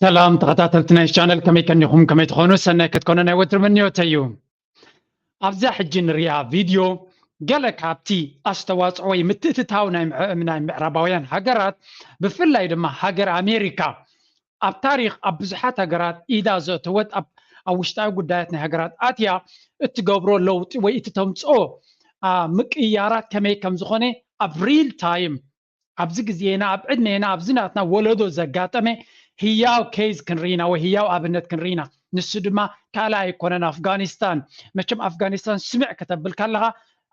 ሰላም ተኸታተልቲ ናይ ቻነል፣ ከመይ ከኒኹም? ከመይ ትኾኑ? ሰናይ ክትኮኑ ናይ ወትሪ ምንዮተይ እዩ። ኣብዛ ሕጂ ንሪኣ ቪድዮ ገለ ካብቲ ኣስተዋፅኦ ወይ ምትእትታው ናይ ምዕ- ናይ ምዕራባውያን ሃገራት፣ ብፍላይ ድማ ሃገር ኣሜሪካ ኣብ ታሪኽ ኣብ ብዙሓት ሃገራት ኢዳ ዘእተወት፣ ኣብ ኣብ ውሽጣዊ ጉዳያት ናይ ሃገራት ኣትያ እትገብሮ ለውጢ ወይ እቲ ተምፅኦ አ፣ ምቅያራት ከመይ ከም ዝኾነ ኣብ ሪል ታይም ኣብዚ ግዜና ኣብ ዕድሜና ኣብዚ ናትና ወለዶ ዘጋጠመ ህያው ኬዝ ክንርኢና ወይ ህያው ኣብነት ክንርኢና። ንሱ ድማ ካልእ ኣይኮነን፣ ኣፍጋኒስታን። መቸም ኣፍጋኒስታን ስምዕ ከተብል ከለኻ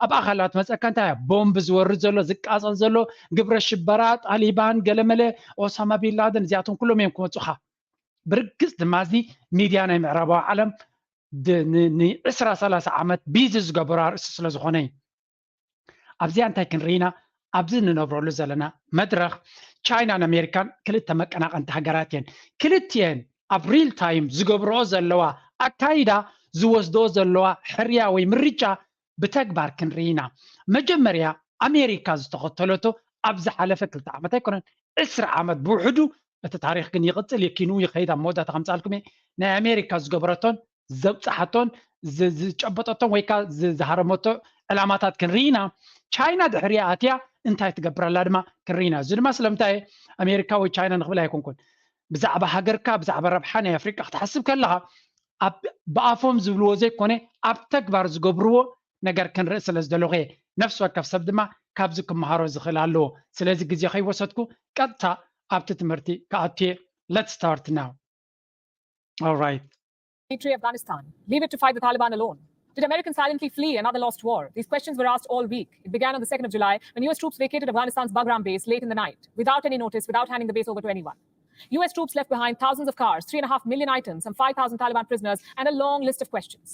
ኣብ ኣኻላት መፀካ እንታይ እያ? ቦምብ ዝወርድ ዘሎ፣ ዝቃፀል ዘሎ፣ ግብረ ሽበራ፣ ጣሊባን፣ ገለመለ፣ ኦሳማ ቢንላደን፣ እዚኣቶም ኩሎም እዮም ክመፁኻ። ብርግፅ ድማ እዚ ሚድያ ናይ ምዕራባዊ ዓለም ድ- ን- ንዕስራ ሰላሳ ዓመት ቢዚ ዝገበሩ ኣርእስቲ ስለ ዝኾነ እዩ። ኣብዚኣ እንታይ ክንርኢና? ኣብዚ እንነብረሉ ዘለና መድረኽ ቻይናን ኣሜሪካን ክልተ መቀናቐንቲ ሃገራት እየን። ክልቲኤን ኣብ ሪል ታይም ዝገብርኦ ዘለዋ ኣካይዳ፣ ዝወስድኦ ዘለዋ ሕርያ ወይ ምርጫ ብተግባር ክንርኢና። መጀመርያ ኣሜሪካ ዝተኸተለቶ ኣብ ዝሓለፈ ክልተ ዓመት ኣይኮነን፣ ዕስራ ዓመት ብውሕዱ፣ እቲ ታሪኽ ግን ይቕጽል፣ ይኪኑ ይኸይድ። ኣብ መወዳእታ ከምጻልኩም እየ። ናይ ኣሜሪካ ዝገበረቶን ዘብጽሓቶን ዝ- ዝጨበጠቶን ወይ ከዓ ዝ- ዝሃረመቶ ዕላማታት ክንርኢና፣ ቻይና ድሕሪኣ ኣትያ እንታይ ትገብር ኣላ ድማ ክንርኢና። እዚ ድማ ስለምንታይ ኣሜሪካ ወይ ቻይና ንኽብል ኣይኮንኩን፣ ብዛዕባ ሃገርካ ብዛዕባ ረብሓ ናይ ኣፍሪቃ ክትሓስብ ከለኻ ኣብ ብኣፎም ዝብልዎ ዘይኮነ ኣብ ተግባር ዝገብርዎ ነገር ክንርኢ ስለ ዝደለኹ እየ። ነፍሲ ወከፍ ሰብ ድማ ካብዚ ክመሃሮ ዝኽእል ኣለዎ። ስለዚ ግዜ ከይወሰድኩ ቀጥታ ኣብቲ ትምህርቲ ክኣቱ እየ። Let's start now. All right. Afghanistan. Leave it to fight the Taliban alone. Did Americans silently flee another lost war? These questions were asked all week. It began on the second of July when U S troops vacated Afghanistan's Bagram base late in the night, without any notice, without handing the base over to anyone. U S troops left behind thousands of cars, three and a half million items, some five thousand Taliban prisoners, and a long list of questions.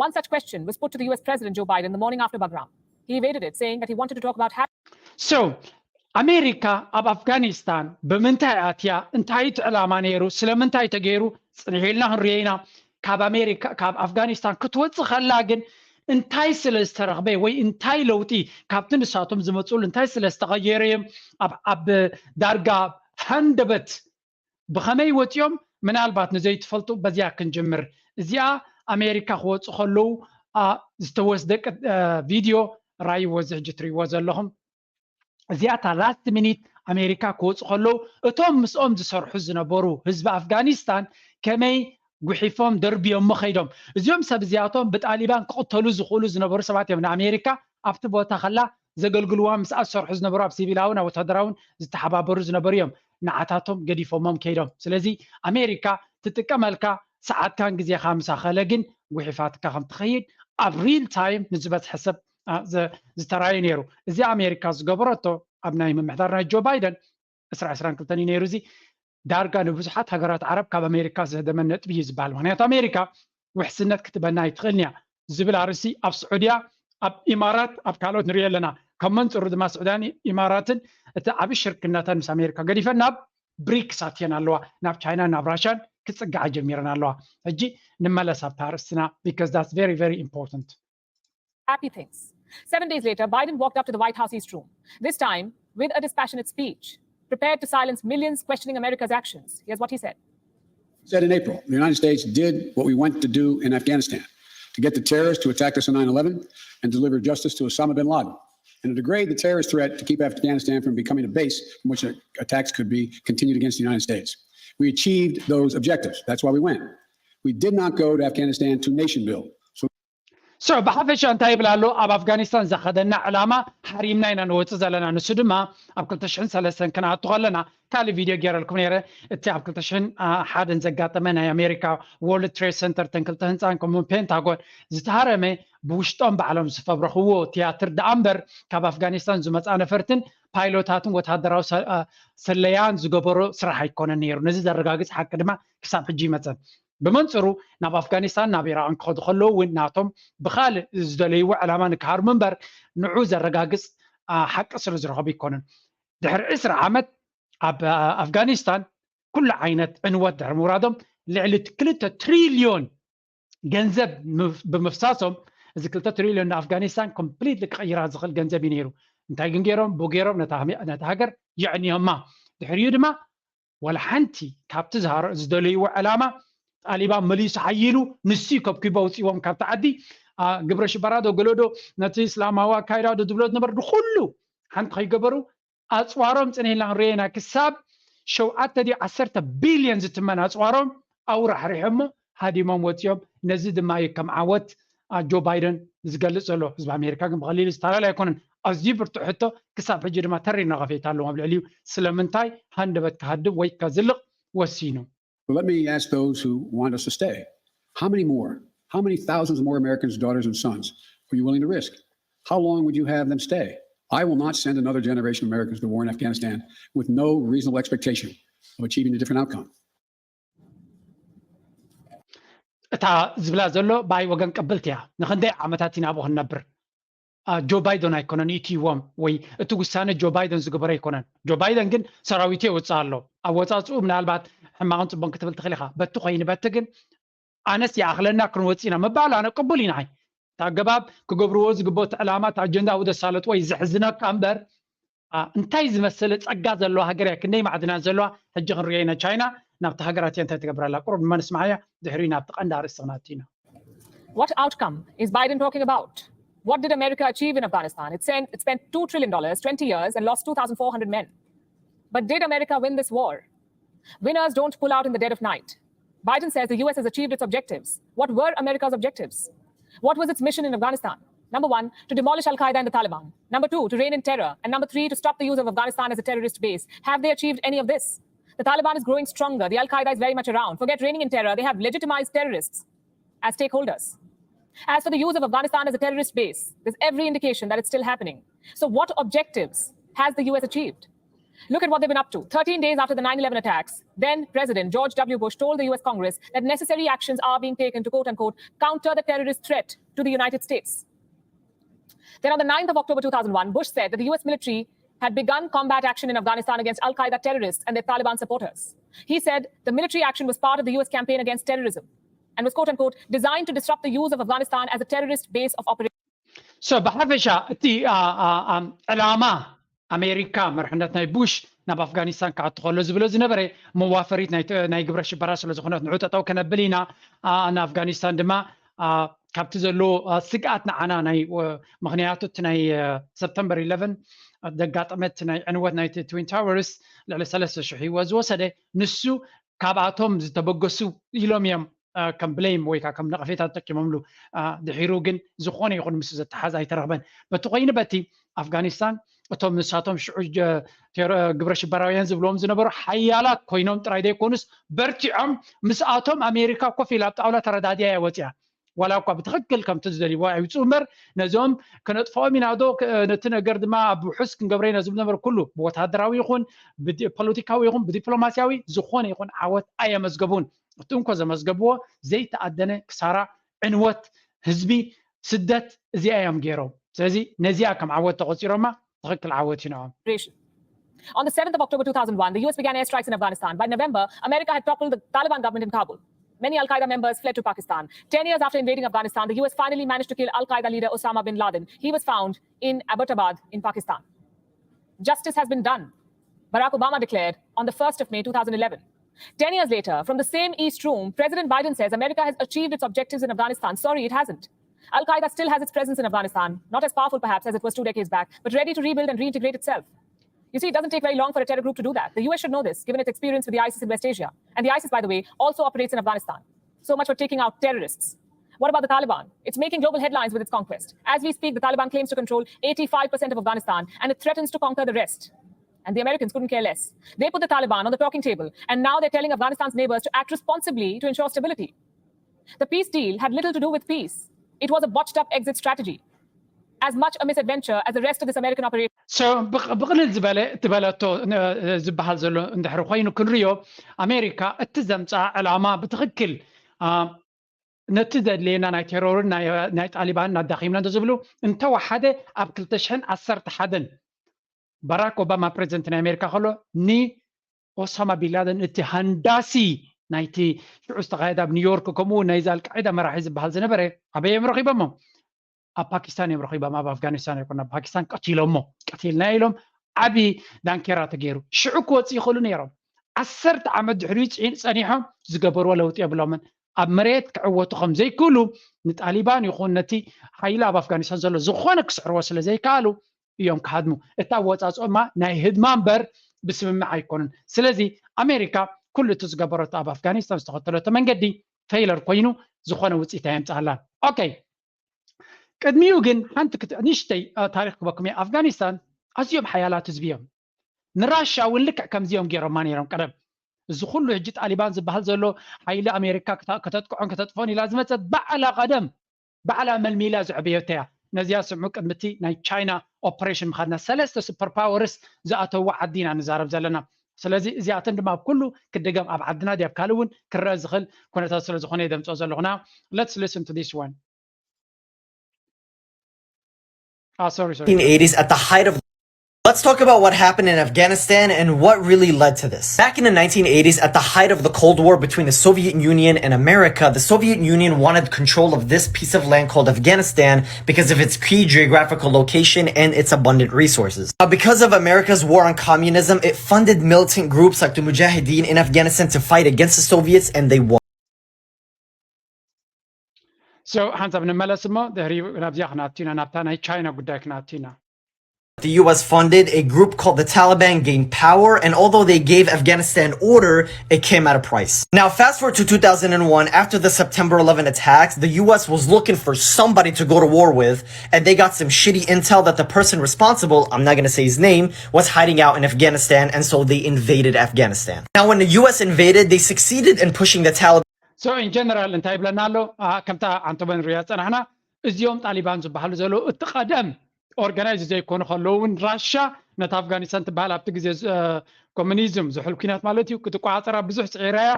One such question was put to the U S President Joe Biden the morning after Bagram. He evaded it, saying that he wanted to talk about. So ኣሜሪካ ኣብ ኣፍጋኒስታን ብምንታይ ኣትያ? እንታይ እቲ ዕላማ ነይሩ? ስለምንታይ ተገይሩ? ጽንሕ ኢልና ክንሪኦ ኢና። ካብ ኣሜሪካ ካብ ኣፍጋኒስታን ክትወጽእ ከላ ግን እንታይ ስለ ዝተረኽበ ወይ እንታይ ለውጢ ካብቲ ንሳቶም ዝመፅሉ እንታይ ስለ ዝተቐየረ እዮም ኣብ ኣብ ዳርጋ ሃንደበት ብኸመይ ወፂኦም? ምናልባት ንዘይትፈልጡ በዚኣ ክንጅምር። እዚኣ ኣሜሪካ ክወፁ ከለዉ ዝተወስደ ቪድዮ ራይዎ፣ እዚ ሕጂ ትሪእዎ ዘለኹም። እዚኣ እታ ላስት ሚኒት ኣሜሪካ ክወፁ ከለዉ እቶም ምስኦም ዝሰርሑ ዝነበሩ ህዝቢ ኣፍጋኒስታን ከመይ ጉሒፎም ደርብዮሞ ከይዶም። እዚኦም ሰብ እዚኣቶም ብጣሊባን ክቕተሉ ዝኽእሉ ዝነበሩ ሰባት እዮም። ንኣሜሪካ ኣብቲ ቦታ ከላ ዘገልግልዋ ምስኣ ዝሰርሑ ዝነበሩ ኣብ ሲቪላውን ኣብ ወታደራውን ዝተሓባበሩ ዝነበሩ እዮም ንዓታቶም ገዲፎሞም ከይዶም። ስለዚ ኣሜሪካ ትጥቀመልካ ሰዓትካን ግዜኻ ምስ ኣኸለ ግን ጉሒፋትካ ከም ትኸይድ ኣብ ሪል ታይም ንዝበዝሐ ሰብ ዝተራዩ ነይሩ። እዚ ኣሜሪካ ዝገበረቶ ኣብ ናይ ምምሕዳር ናይ ጆ ባይደን ዕስራ ዕስራን ክልተን እዩ ነይሩ። እዚ ዳርጋ ንብዙሓት ሃገራት ዓረብ ካብ ኣሜሪካ ዝህደመን ነጥቢ እዩ ዝበሃል። ምክንያቱ ኣሜሪካ ውሕስነት ክትበና ኣይትኽእልን እያ ዝብል ኣርእስቲ ኣብ ስዑድያ፣ ኣብ ኢማራት፣ ኣብ ካልኦት ንሪኦ ኣለና። ካብ መንፅሩ ድማ ስዑድያን ኢማራትን እቲ ዓብዪ ሽርክነተን ምስ ኣሜሪካ ገዲፈን ናብ ብሪክስ ኣትየን ኣለዋ። ናብ ቻይናን ናብ ራሽያን ክፅግዓ ጀሚረን ኣለዋ። ሕጂ ንመለስ ኣብቲ ኣርእስትና because that's very very important. Happy things. Seven days later, Biden walked up to the White House East Room, this time with a dispassionate speech, prepared to silence millions questioning America's actions. Here's what he said. Said in April, the United States did what we went to do in Afghanistan to get the terrorists who attacked us on nine eleven and deliver justice to Osama bin Laden and to degrade the terrorist threat to keep Afghanistan from becoming a base from which attacks could be continued against the United States. We achieved those objectives. That's why we went. We did not go to Afghanistan to nation build. So ብሓፈሻ እንታይ ይብል ኣሎ? ኣብ ኣፍጋኒስታን ዘኸደና ዕላማ ሓሪምና ኢና ንወፅእ ዘለና። ንሱ ድማ ኣብ ክልተ ሽሕን ሰለስተን ክንኣቱ ከለና ካልእ ቪድዮ ገይረልኩም ነይረ። እቲ ኣብ ክልተ ሽሕን ሓደን ዘጋጠመ ናይ ኣሜሪካ ወርልድ ትሬድ ሰንተር፣ ተን ክልተ ህንፃን ከምኡ ፔንታጎን ዝተሃረመ ብውሽጦም ባዕሎም ዝፈብረኽዎ ቲያትር ደኣ እምበር ካብ ኣፍጋኒስታን ዝመፃ ነፈርትን ፓይሎታትን ወታደራዊ ሰለያን ዝገበሮ ስራሕ ኣይኮነን ነይሩ። ነዚ ዘረጋግፅ ሓቂ ድማ ክሳብ ሕጂ ይመፀን። ብመንፅሩ ናብ ኣፍጋኒስታን ናብ ኢራቅን ክኸዱ ከለዉ እውን ናቶም ብካልእ ዝደለይዎ ዕላማ ንክሃርሙ እምበር ንዑ ዘረጋግፅ ሓቂ ስለ ዝረኸቡ ኣይኮኑን። ድሕሪ ዕስራ ዓመት ኣብ ኣፍጋኒስታን ኩሉ ዓይነት ዕንወት ድሕሪ ምውራዶም ልዕሊ ክልተ ትሪልዮን ገንዘብ ብምፍሳሶም እዚ ክልተ ትሪልዮን ንኣፍጋኒስታን ኮምፕሊትሊ ክቕይራ ዝኽእል ገንዘብ እዩ ነይሩ። እንታይ ግን ገይሮም? ብኡ ገይሮም ነታ ሃገር የዕንዮማ። ድሕሪኡ ድማ ወላ ሓንቲ ካብቲ ዝደለይዎ ዕላማ ጣሊባን መሊሱ ሓይሉ ንሱ ከብኪቡ ኣውፅዎም ካብቲ ዓዲ። ግብረ ሽበራ ዶ ገለዶ ነቲ እስላማዊ ኣካይዳ ዶ ዝብሎ ዝነበሩ ንኩሉ ሓንቲ ከይገበሩ ኣፅዋሮም ፅንሂልና ክንሪኦ ኢና። ክሳብ ሸውዓተ ድዩ ዓሰርተ ቢልዮን ዝትመን ኣፅዋሮም ኣውራሕሪሖሞ ሃዲሞም ወፂኦም። ነዚ ድማ እዩ ከም ዓወት ጆ ባይደን ዝገልፅ ዘሎ። ህዝቢ ኣሜሪካ ግን ብቐሊሉ ዝታለል ኣይኮነን። ኣዝዩ ብርቱዕ ሕቶ፣ ክሳብ ሕጂ ድማ ተሪር ነቐፌታ ኣለዎ ኣብ ልዕሊኡ። ስለምንታይ ሃንደበት ክሃድም ወይ ከዝልቕ ወሲኑ? Let me ask those who want us to stay. How many more? How many thousands more Americans, daughters and sons, are you willing to risk? How long would you have them stay? I will not send another generation of Americans to war in Afghanistan with no reasonable expectation of achieving a different outcome. እታ ዝብላ ዘሎ ብኣይ ወገን ቅብልቲ እያ። ንክንደይ ዓመታት ኢና ኣብኡ ክንነብር? ጆ ባይደን ኣይኮነን ኢትይዎም ወይ እቲ ውሳነ ጆ ባይደን ዝገበረ ኣይኮነን። ጆ ባይደን ግን ሰራዊቱ የውፅእ ኣሎ። ኣወፃፅኡ ምናልባት ሕማቕን ፅቡቕን ክትብል ትኽእል ኢኻ። በቲ ኮይኑ በቲ ግን ኣነስ ይኣኽለና ክንወፅእ ኢና ምባል ኣነ ቅቡል ኢና። እቲ ኣገባብ ክገብርዎ ዝግበኦ እቲ ዕላማ እቲ ኣጀንዳ ኣብኡ ዘሳለጥዎ እዩ ዘሕዝነካ እምበር እንታይ ዝመሰለ ፀጋ ዘለዋ ሃገር እያ፣ ክንደይ ማዕድናት ዘለዋ። ሕጂ ክንሪኦ ኢና ቻይና ናብቲ ሃገራት እያ እንታይ ትገብር ኣላ። ቁሩብ ድማ ንስማዓያ፣ ድሕሪኡ ናብቲ ቀንዲ ኣርእስቲ ክንኣቱ ኢና። What outcome is Biden talking about? What did America achieve in Afghanistan? It sent, it spent two trillion dollars, twenty years, and lost two thousand four hundred men. But did America win this war? Winners don't pull out in the dead of night. Biden says the U S has achieved its objectives. What were America's objectives? What was its mission in Afghanistan? Number one, to demolish Al Qaeda and the Taliban. Number two, to reign in terror. And number three, to stop the use of Afghanistan as a terrorist base. Have they achieved any of this? The Taliban is growing stronger. The Al Qaeda is very much around. Forget reigning in terror, they have legitimized terrorists as stakeholders. As for the use of Afghanistan as a terrorist base, there's every indication that it's still happening. So, what objectives has the U S achieved? Look at what they've been up to. Thirteen days after the nine eleven attacks, then President George W. Bush told the U S Congress that necessary actions are being taken to, quote unquote, counter the terrorist threat to the United States. Then on the ninth of October two thousand one, Bush said that the U S military had begun combat action in Afghanistan against Al Qaeda terrorists and their Taliban supporters. He said the military action was part of the U S campaign against terrorism and was, quote unquote, designed to disrupt the use of Afghanistan as a terrorist base of operation. So ብሓፈሻ እቲ ዕላማ ኣሜሪካ መርሕነት ናይ ቡሽ ናብ ኣፍጋኒስታን ክኣቱ ከሎ ዝብሎ ዝነበረ መዋፈሪት ናይ ግብረ ሽበራ ስለ ዝኾነት ንዑ ጠጠው ከነብል ኢና። ንኣፍጋኒስታን ድማ ካብቲ ዘሎ ስግኣት ንዓና ናይ ምክንያቱ እቲ ናይ ሰፕተምበር ኢለቨን ዘጋጠመ እቲ ናይ ዕንወት ናይቲ ትዊን ታወርስ ልዕሊ ሰለስተ ሽሕ ህይወት ዝወሰደ ንሱ ካብኣቶም ዝተበገሱ ኢሎም እዮም ከም ብሌም ወይ ከዓ ከም ነቐፌታ ተጠቂሞምሉ። ድሒሩ ግን ዝኾነ ይኹን ምስ ዘተሓዝ ኣይተረኽበን። በቲ ኮይኑ በቲ ኣፍጋኒስታን እቶም ንሳቶም ሽዑ ግብረ ሽበራውያን ዝብልዎም ዝነበሩ ሓያላት ኮይኖም ጥራይ ዘይኮኑስ በርቲዖም ምስኣቶም ኣሜሪካ ኮፍ ኢላ ኣብ ጣውላ ተረዳድያ እያ ወፂኣ። ዋላ እኳ ብትኽክል ከምቲ ዝደልይዎ ኣይውፅኡ እምበር ነዞም ክነጥፍኦም ኢና ዶ ነቲ ነገር ድማ ኣብ ውሑስ ክንገብረ ኢና ዝብሉ ነበሩ። ኩሉ ብወታደራዊ ይኹን ብፖለቲካዊ ይኹን ብዲፕሎማሲያዊ ዝኾነ ይኹን ዓወት ኣየመዝገቡን። እቲ እንኮ ዘመዝገብዎ ዘይተኣደነ ክሳራ፣ ዕንወት ህዝቢ፣ ስደት እዚኣ እዮም ገይሮም። ስለዚ ነዚኣ ከም ዓወት ተቆፂሮማ ትኽክል ዓወት እዩ ንዕኦም። On the seventh of October two thousand one, the U S began airstrikes in Afghanistan. By November, America had toppled the Taliban government in Kabul. Many Al Qaeda members fled to Pakistan. Ten years after invading Afghanistan, the U S finally managed to kill Al Qaeda leader Osama bin Laden. He was found in Abbottabad in Pakistan. Justice has been done, Barack Obama declared on the first of May two thousand eleven. Ten years later, from the same East Room, President Biden says America has achieved its objectives in Afghanistan. Sorry, it hasn't. Al Qaeda still has its presence in Afghanistan, not as powerful perhaps as it was two decades back, but ready to rebuild and reintegrate itself. You see, it doesn't take very long for a terror group to do that. The U S should know this, given its experience with the ISIS in West Asia. And the ISIS, by the way, also operates in Afghanistan. So much for taking out terrorists. What about the Taliban? It's making global headlines with its conquest. As we speak, the Taliban claims to control eighty-five percent of Afghanistan, and it threatens to conquer the rest. And the Americans couldn't care less. They put the Taliban on the talking table, and now they're telling Afghanistan's neighbors to act responsibly to ensure stability. The peace deal had little to do with peace. It was a botched up exit strategy, as much a misadventure as the rest of this American operation. ብቕልል ዝበለ ትበለቶ ዝበሃል ዘሎ እንድሕሪ ኮይኑ ክንሪዮ ኣሜሪካ እቲ ዘምፅኣ ዕላማ ብትኽክል ነቲ ዘድልየና ናይ ቴሮርን ናይ ጣሊባንን ኣዳኺምና እንተዝብሉ እንተወሓደ ኣብ ክልተ ሽሕን ዓሰርተ ሓደን ባራክ ኦባማ ፕሬዚደንት ናይ ኣሜሪካ ከሎ ንኦሳማ ቢንላደን እቲ ሃንዳሲ ናይቲ ሽዑ ዝተኻየደ ኣብ ኒውዮርክ ከምኡ እውን ናይዚ ኣልቃዒዳ መራሒ ዝበሃል ዝነበረ ኣበይ እዮም ረኺቦሞ? ኣብ ፓኪስታን እዮም ረኺቦም። ኣብ ኣፍጋኒስታን ኣይኮን ኣብ ፓኪስታን ቀቲሎሞ። ቀቲልና ኢሎም ዓብዪ ዳንኬራ ተገይሩ ሽዑ ክወፅእ ይኽእሉ ነይሮም። ዓሰርተ ዓመት ድሕሪኡ ፂ- ፀኒሖም ዝገበርዎ ለውጢ የብሎምን። ኣብ መሬት ክዕወቱ ከም ዘይክእሉ ንጣሊባን ይኹን ነቲ ሓይሊ ኣብ ኣፍጋኒስታን ዘሎ ዝኾነ ክስዕርዎ ስለ ዘይከኣሉ እዮም ክሃድሙ። እቲ ኣወፃፅኦማ ናይ ህድማ እምበር ብስምምዕ ኣይኮኑን። ስለዚ ኣሜሪካ ኩሉ እቲ ዝገበረቶ ኣብ ኣፍጋኒስታን ዝተኸተለቶ መንገዲ ፌይለር ኮይኑ ዝኾነ ውፅኢት ኣየምፅኣላን። ኦኬ፣ ቅድሚኡ ግን ሓንቲ ክት- ንእሽተይ አ፣ ታሪክ ክበኩም እየ። ኣፍጋኒስታን ኣዝዮም ሓያላት ህዝቢ እዮም። ንራሻ እውን ልክዕ ከምዚኦም ገይሮማ ነይሮም ቀደም። እዚ ኩሉ ሕጂ ጣሊባን ዝበሃል ዘሎ ሓይሊ ኣሜሪካ ክተ- ከተጥቅዖን ከተጥፍኦን ኢላ ዝመፀት ባዕላ ቀደም ባዕላ መልሚላ ዘዕበየቶ እያ። ነዚኣ ስምዑ፣ ቅድሚ እቲ ናይ ቻይና ኦፕሬሽን ምኻድና ሰለስተ ሱፐር ፓወርስ ዝኣተውዋ ዓዲ ኢና ንዛረብ ዘለና። ስለዚ እዚኣተን ድማ ኣብ ኩሉ ክደገም ኣብ ዓድና ድያ ኣብ ካልእ እውን ክረአ ዝኽእል ኩነታት ስለ ዝኾነ እየ ደምፅኦ ዘለኹ። Now let's listen to this one. Ah, sorry, sorry. nineteen eighties at the height of. Let's talk about what happened in Afghanistan and what really led to this. Back in the nineteen eighties, at the height of the Cold War between the Soviet Union and America, the Soviet Union wanted control of this piece of land called Afghanistan because of its key geographical location and its abundant resources. Now, because of America's war on communism, it funded militant groups like the Mujahideen in Afghanistan to fight against the Soviets, and they won. So ሓንሳብ ንመለስ እሞ ድሕሪኡ ናብዚኣ ክነኣቱ ኢና፣ ናብታ ናይ ቻይና ጉዳይ ክነኣቱ ኢና። The U S funded a group called the Taliban gained power, and although they gave Afghanistan order, it came at a price. Now, fast forward to two thousand one, after the September eleven attacks, the U S was looking for somebody to go to war with, and they got some shitty intel that the person responsible, I'm not going to say his name, was hiding out in Afghanistan, and so they invaded Afghanistan. Now, when the U S invaded, they succeeded in pushing the Taliban. So in general እንታይ ይብለና ኣሎ? ኣሃ፣ ከምታ ኣንቶበን ሪያ ጸናሕና፣ እዚኦም ጣሊባን ዝበሃሉ ዘለዉ እቲ ቀደም ኦርጋናይዝ ዘይኮኑ ከለዉ እውን ራሻ ነታ ኣፍጋኒስታን ትበሃል ኣብቲ ግዜ ዝ- ኮሙኒዝም ዝሑል ኩናት ማለት እዩ ክትቆፃፀራ ብዙሕ ፅዒራ እያ።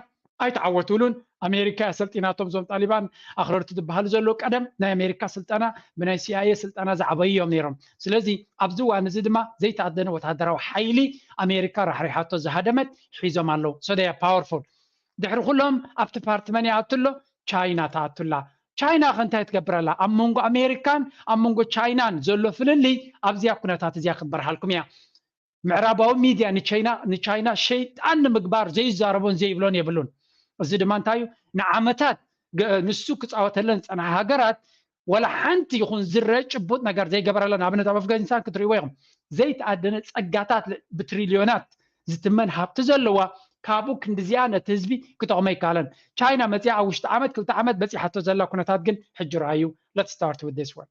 ኣይተዓወትሉን። ኣሜሪካ እያ ሰልጢናቶም። እዞም ጣሊባን ኣኽረርቲ ዝበሃሉ ዘለዉ ቀደም ናይ ኣሜሪካ ስልጠና ብናይ ሲኣይኤ ስልጠና ዝዓበዩ እዮም ነይሮም። ስለዚ ኣብዚ እዋን እዚ ድማ ዘይተኣደነ ወታደራዊ ሓይሊ ኣሜሪካ ራሕሪሓቶ ዝሃደመት ሒዞም ኣለዉ። So they are powerful። ድሕሪ ኩሎም ኣብቲ ፓርቲ መን ይኣቱ ኣሎ? ቻይና ትኣቱ ኣላ። ቻይና ከ እንታይ ትገብር ኣላ? ኣብ መንጎ ኣሜሪካን ኣብ መንጎ ቻይናን ዘሎ ፍልልይ ኣብዚኣ ኩነታት እዚኣ ክትበርሃልኩም እያ። ምዕራባዊ ሚድያ ንቻይና ንቻይና ሸይጣን ንምግባር ዘይዛረቦን ዘይብሎን የብሉን። እዚ ድማ እንታይ እዩ? ንዓመታት ገ- ንሱ ክፃወተለን ዝፀንሐ ሃገራት ወላ ሓንቲ ይኹን ዝረ ጭቡጥ ነገር ዘይገበረለን። ኣብነት ኣብ ኣፍጋኒስታን ክትርእይዎ ኢኹም ዘይተኣደነ ፀጋታት ል- ብትሪልዮናት ዝትመን ሃብቲ ዘለዋ ካብኡ ክንድዚኣ ነቲ ህዝቢ ክጠቕሞ ይከኣለን። ቻይና መፂኣ ኣብ ውሽጢ ዓመት ክልተ ዓመት በፂሓቶ ዘላ ኩነታት ግን ሕጂ ረኣዩ። Let's start with this one.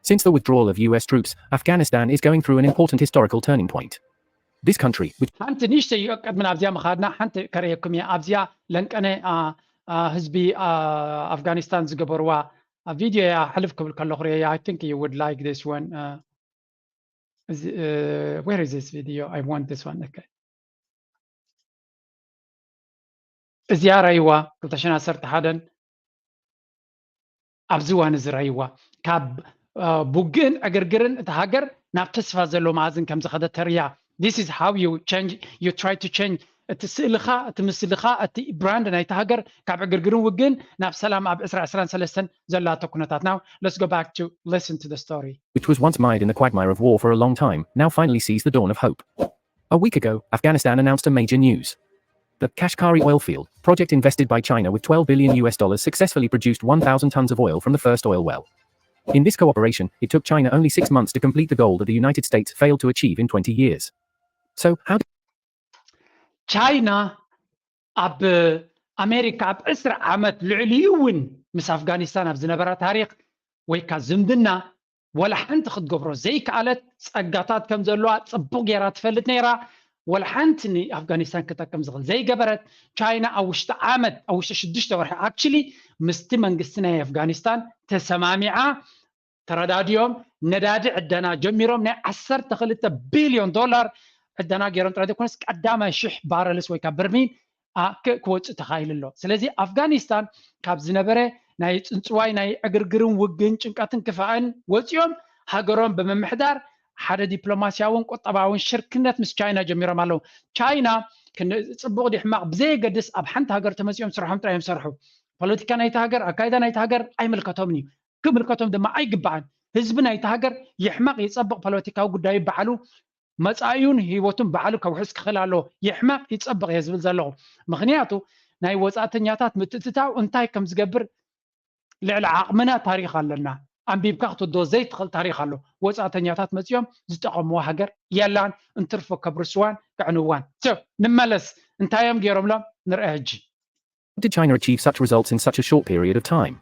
Since the withdrawal of U S troops, Afghanistan is going through an important historical turning point. This country, which ሓንቲ ንእሽተይ ቅድሚ ናብዚኣ ምኻድና ሓንቲ ከርእየኩም እየ። ኣብዚኣ ለንቀነ አ፣ አ፣ ህዝቢ አ፣ ኣፍጋኒስታን ዝገበርዋ አ፣ ቪድዮ እያ። ሕልፍ ክብል ከለኹ ርእየ። I think you would like this one. Uh, እዚ, uh, where is this video? I want this one. Okay. እዚኣ ረይዋ ክልተ ሽሕን ዓሰርተ ሓደን ኣብዚ እዋን እዚ ረይዋ ካብ አ፣ ብውግእን ዕግርግርን እቲ ሃገር ናብ ተስፋ ዘለዎ መኣዝን ከም ዝኸደት ተርእያ። This is how you change, you try to change እቲ ስእልኻ፣ እቲ ምስልኻ፣ እቲ ብራንድ ናይቲ ሃገር ካብ ዕግርግርን ውግእን ናብ ሰላም ኣብ ዕስራ ዕስራን ሰለስተን ዘላቶ ኩነታት። Now let's go back to listen to the story. which was once mired in the quagmire of war for a long time, now finally sees the dawn of hope. A week ago, Afghanistan announced a major news. The Kashkari oil field project invested by China with twelve billion U S dollars successfully produced one thousand tons of oil from the first oil well. In this cooperation, it took China only six months to complete the goal that the United States failed to achieve in twenty years. So, how did ቻይና ኣብ ኣሜሪካ ኣብ ዕስራ ዓመት ልዕሊኡ እውን ምስ ኣፍጋኒስታን ኣብ ዝነበራ ታሪክ ወይ ካ ዝምድና ወላ ሓንቲ ክትገብሮ ዘይከኣለት ጸጋታት ከም ዘለዋ ጽቡቕ ገይራ ትፈልጥ ነይራ። ወላ ሓንቲ ንኣፍጋኒስታን ክጠቅም ዝኽእል ዘይገበረት ቻይና ኣብ ውሽጢ ዓመት ኣብ ውሽጢ ሽዱሽተ ወርሒ actually ምስቲ መንግስቲ ናይ ኣፍጋኒስታን ተሰማሚዓ ተረዳዲኦም ነዳዲ ዕደና ጀሚሮም ናይ ዓሰርተ ክልተ ቢልዮን ዶላር ዕደና ገይሮም ጥራይ ዘይኮነስ ቀዳማይ ሽሕ ባረልስ ወይ ካብ በርሚል ክወፅእ ተኻኢሉ ኣሎ። ስለዚ ኣፍጋኒስታን ካብ ዝነበረ ናይ ፅንፅዋይ ናይ ዕግርግርን ውግን ጭንቀትን ክፋእን ወፂኦም ሃገሮም ብምምሕዳር ሓደ ዲፕሎማሲያውን ቁጠባውን ሽርክነት ምስ ቻይና ጀሚሮም ኣለዉ። ቻይና ጽቡቕ ድዩ ሕማቕ ብዘየገድስ ኣብ ሓንቲ ሃገር ተመፂኦም ስርሖም ጥራይ እዮም ዝሰርሑ። ፖለቲካ ናይቲ ሃገር ኣካይዳ ናይቲ ሃገር ኣይምልከቶምን እዩ። ክምልከቶም ድማ ኣይግባእን። ህዝቢ ናይቲ ሃገር ይሕመቕ ይጸብቕ ፖለቲካዊ ጉዳዩ ባዕሉ መፃኢውን ህይወቱን ባዕሉ ከውሕስ ክኽእል ኣለዎ። ይሕመቕ ይፀብቕ እየ ዝብል ዘለኹ። ምኽንያቱ ናይ ወፃእተኛታት ምትእትታው እንታይ ከም ዝገብር ልዕሊ ዓቕምና ታሪኽ ኣለና። ኣንቢብካ ክትወዶ ዘይትኽእል ታሪኽ ኣሎ። ወፃእተኛታት መፂኦም ዝጠቐምዋ ሃገር የላን። እንትርፎ ከብርስዋን ከዕንዋን። So ንመለስ፣ እንታይ እዮም ገይሮምሎም ንርአ ሕጂ። How did China achieve such results in such a short period of time?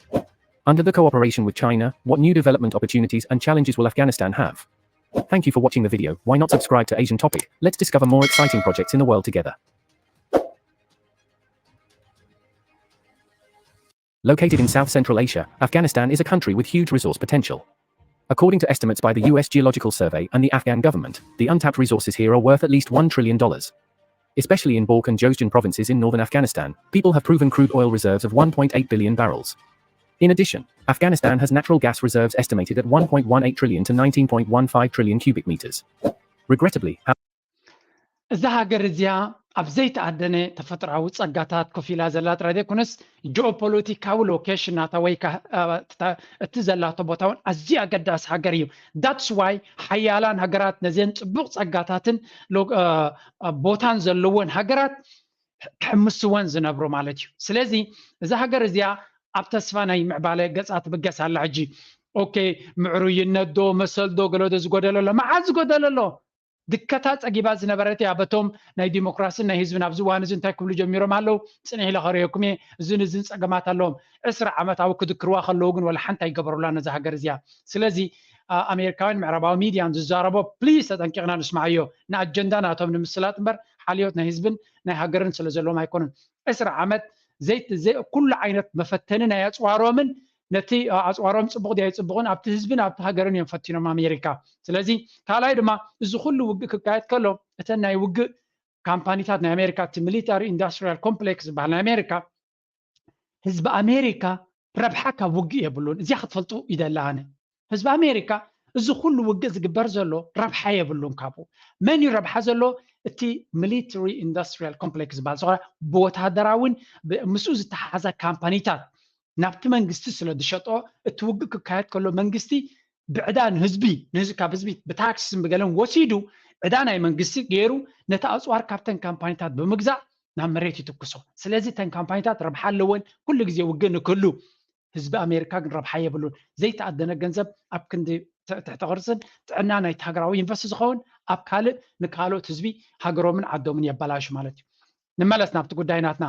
Under the cooperation with China, what new development opportunities and challenges will Afghanistan have? Thank you for watching the video. Why not subscribe to Asian Topic? Let's discover more exciting projects in the world together. Located in South Central Asia, Afghanistan is a country with huge resource potential. According to estimates by the U S Geological Survey and the Afghan government, the untapped resources here are worth at least one trillion dollars. Especially in Balkh and Jozjan provinces in northern Afghanistan, people have proven crude oil reserves of one point eight billion barrels. In addition, Afghanistan has natural gas reserves estimated at one point one eight trillion to nineteen point one five trillion cubic meters. Regrettably, እዛ ሃገር እዚኣ ኣብ ዘይተኣደነ ተፈጥሮኣዊ ጸጋታት ኮፍ ኢላ ዘላ ጥራይ ዘይኮነስ፣ ጂኦፖለቲካዊ ሎኬሽን ናታ ወይ ከ-፣ እ፣ እታ-፣ እቲ ዘላቶ ቦታ እውን ኣዝዩ ኣገዳሲ ሃገር እዩ። That's why ሓያላን ሃገራት ነዘን ጽቡቕ ጸጋታትን ሎ-፣ እ፣ እ፣ ቦታን ዘለወን ሃገራት ክሕምስወን ዝነብሩ ማለት እዩ። ስለዚ እዛ ሃገር እዚኣ ኣብ ተስፋ ናይ ምዕባለ ገጻ ትብገስ ኣላ። ሕጂ ኦኬ፣ ምዕሩይነት ዶ መሰል ዶ ገለ ዶ ዝጎደለ ኣሎ? መዓት ዝጎደለ ኣሎ። ድከታ ጸጊባ ዝነበረት እያ። በቶም ናይ ዲሞክራስን ናይ ህዝብን ኣብዚ እዋን እዚ እንታይ ክብሉ ጀሚሮም ኣለዉ? ጽንሕ ኢለ ከርእየኩም እየ። እዝን እዝን ጸገማት ኣለዎም። ዕስራ ዓመት ኣብኡ ክድክርዋ ከለዉ ግን ወላ ሓንቲ ኣይገበሩላን ነዛ ሃገር እዚኣ። ስለዚ፣ ኣ-፣ ኣሜሪካውያን ምዕራባዊ ሚድያን ዝዛረቦ ፕሊዝ ተጠንቂቕና ንስምዓዮ። ንኣጀንዳ ናቶም ንምስላጥ እምበር ሓልዮት ናይ ህዝብን ናይ ሃገርን ስለ ዘለዎም ኣይኮኑን። ዕስራ ዓመት ዘይ-፣ ዘይ-፣ ኩሉ ዓይነት መፈተኒ ናይ ኣጽዋሮምን ነቲ፣ ኣ-፣ ኣጽዋሮም ጽቡቕ ድዩ ኣይጽቡቕን ኣብቲ ህዝብን ኣብቲ ሃገርን እዮም ፈቲኖም ኣሜሪካ። ስለዚ ካልኣይ ድማ እዚ ኩሉ ውግእ ክካየድ ከሎ እተን ናይ ውግእ ካምፓኒታት ናይ ኣሜሪካ፣ እቲ ሚሊታሪ ኢንዱስትሪያል ኮምፕሌክስ ዝበሃል ናይ ኣሜሪካ፣ ህዝቢ ኣሜሪካ ረብሓ ካብ ውግእ የብሉን። እዚኣ ክትፈልጡ ይደሊ ኣነ። ህዝቢ ኣሜሪካ እዚ ኩሉ ውግእ ዝግበር ዘሎ ረብሓ የብሉን ካብኡ። መን እዩ ረብሓ ዘሎ? እቲ ሚሊታሪ ኢንዱስትሪያል ኮምፕሌክስ ዝበሃል ዝኾነ ብወታደራውን ብ-፣ ምስኡ ዝተሓሓዛ ካምፓኒታት ናብቲ መንግስቲ ስለ ዝሸጦ፣ እቲ ውግእ ክካየድ ከሎ መንግስቲ ብዕዳ ንህዝቢ፣ ንህዝቢ ካብ ህዝቢ ብታክስን ብገለን ወሲዱ ዕዳ ናይ መንግስቲ ገይሩ ነቲ ኣጽዋር ካብተን ካምፓኒታት ብምግዛእ ናብ መሬት ይትኩሶ። ስለዚ እተን ካምፓኒታት ረብሓ ኣለወን ኩሉ ግዜ ውግእ ንክህሉ። ህዝቢ ኣሜሪካ ግን ረብሓ የብሉን። ዘይተኣደነ ገንዘብ ኣብ ክንዲ ት-፣ ትሕቲ ቅርጽን ጥዕና ናይቲ ሃገራዊ ኢንቨስት ዝኸውን ኣብ ካልእ ንካልኦት ህዝቢ ሃገሮምን ዓዶምን የበላሹ ማለት እዩ። ንመለስ ናብቲ ጉዳይ ናትና።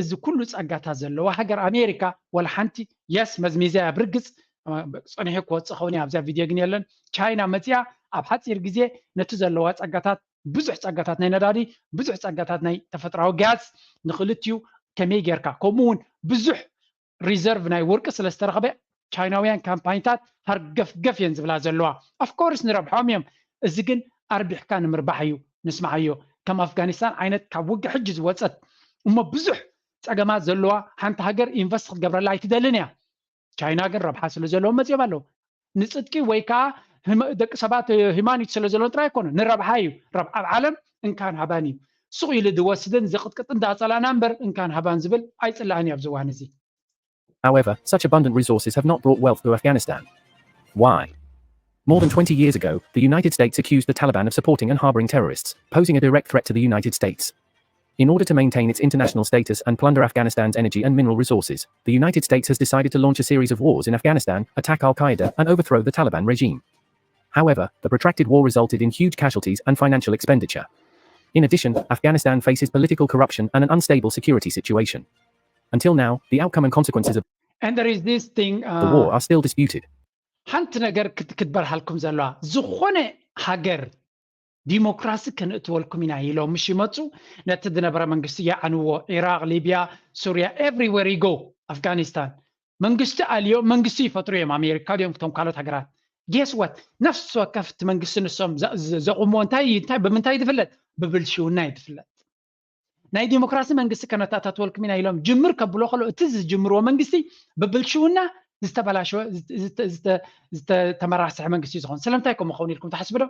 እዚ ኩሉ ጸጋታት ዘለዋ ሃገር ኣሜሪካ ወላ ሓንቲ የስ መዝሚዛ እያ ብርግጽ፣ እ፣ ጸኒሑ ክወጽእ ኸውን እያ ኣብዛ ቪድዮ ግን የለን። ቻይና መጺኣ ኣብ ሓጺር ግዜ ነቲ ዘለዋ ጸጋታት፣ ብዙሕ ጸጋታት ናይ ነዳዲ፣ ብዙሕ ጸጋታት ናይ ተፈጥሮኣዊ ጋዝ ንክልቲኡ ከመይ ጌርካ፣ ከምኡ እውን ብዙሕ ሪዘርቭ ናይ ወርቂ ስለ ዝተረኸበ ቻይናውያን ካምፓኒታት ሃርገፍገፍ እየን ዝብላ ዘለዋ። ኦፍኮርስ ንረብሖም እዮም። እዚ ግን ኣርቢሕካ ንምርባሕ እዩ። ንስምዓዮ፣ ከም ኣፍጋኒስታን ዓይነት ካብ ውግእ ሕጂ ዝወጸት እሞ ብዙሕ ጸገማት ዘለዋ ሓንቲ ሃገር ኢንቨስት ክትገብረላ ኣይትደልን እያ። ቻይና ግን ረብሓ ስለ ዘለዎም መጺኦም ኣለዉ። ንጽድቂ ወይ ከዓ ህመ-፣ ደቂ ሰባት ሂማኒቲ ስለ ዘለዎም ጥራይ ኣይኮኑን፣ ንረብሓ እዩ። ረብ-፣ ኣብ ዓለም እንካን ሃባን እዩ። ሱቕ ኢሉ ዝወስድን ዝቕጥቅጥን ዳጸላና እምበር እንካን ሃባን ዝብል ኣይጽላእን እዩ ኣብዚ እዋን እዚ። However, such abundant resources have not brought wealth to Afghanistan. Why? More than twenty years ago, the United States accused the Taliban of supporting and harboring terrorists, posing a direct threat to the United States. In order to maintain its international status and plunder Afghanistan's energy and mineral resources, the United States has decided to launch a series of wars in Afghanistan, attack Al Qaeda, and overthrow the Taliban regime. However, the protracted war resulted in huge casualties and financial expenditure. In addition, Afghanistan faces political corruption and an unstable security situation. Until now, the outcome and consequences of And there is this thing, the war uh, are still disputed. ሓንቲ ነገር ክት-፣ ክትበርሃልኩም ዘለዋ፣ ዝኾነ ሃገር ዲሞክራሲ ከነእትወልኩም ኢና ኢሎም ምሽ ይመፁ፣ ነቲ ዝነበረ መንግስቲ ይዓንዎ። ኢራቅ፣ ሊብያ፣ ሱርያ፣ ኤቭሪዌር ይጎ፣ ኣፍጋኒስታን መንግስቲ ኣልዮ መንግስቲ ይፈጥሩ እዮም። ኣሜሪካ ድዮም እቶም ካልኦት ሃገራት? ጌስ ዋት፣ ነፍሲ ወከፍ እቲ መንግስቲ ንሶም ዘ-፣ ዘ-፣ ዘቑምዎ እንታይ እዩ? እንታይ፣ ብምንታይ እዩ ዝፍለጥ? ብብልሽውና እዩ ዝፍለጥ። ናይ ዲሞክራሲ መንግስቲ ከነተኣታትወልኩም ኢና ኢሎም ጅምር ከብሎ ከሎ፣ እቲ ዝጅምርዎ መንግስቲ ብብልሽውና ዝተበላሸወ፣ ዝተ-፣ ዝተ-፣ ዝተመራስሐ መንግስቲ እዩ ዝኾን። ስለምንታይ ከምኡ ክኸውን ኢልኩም ትሓስቡ ዶ?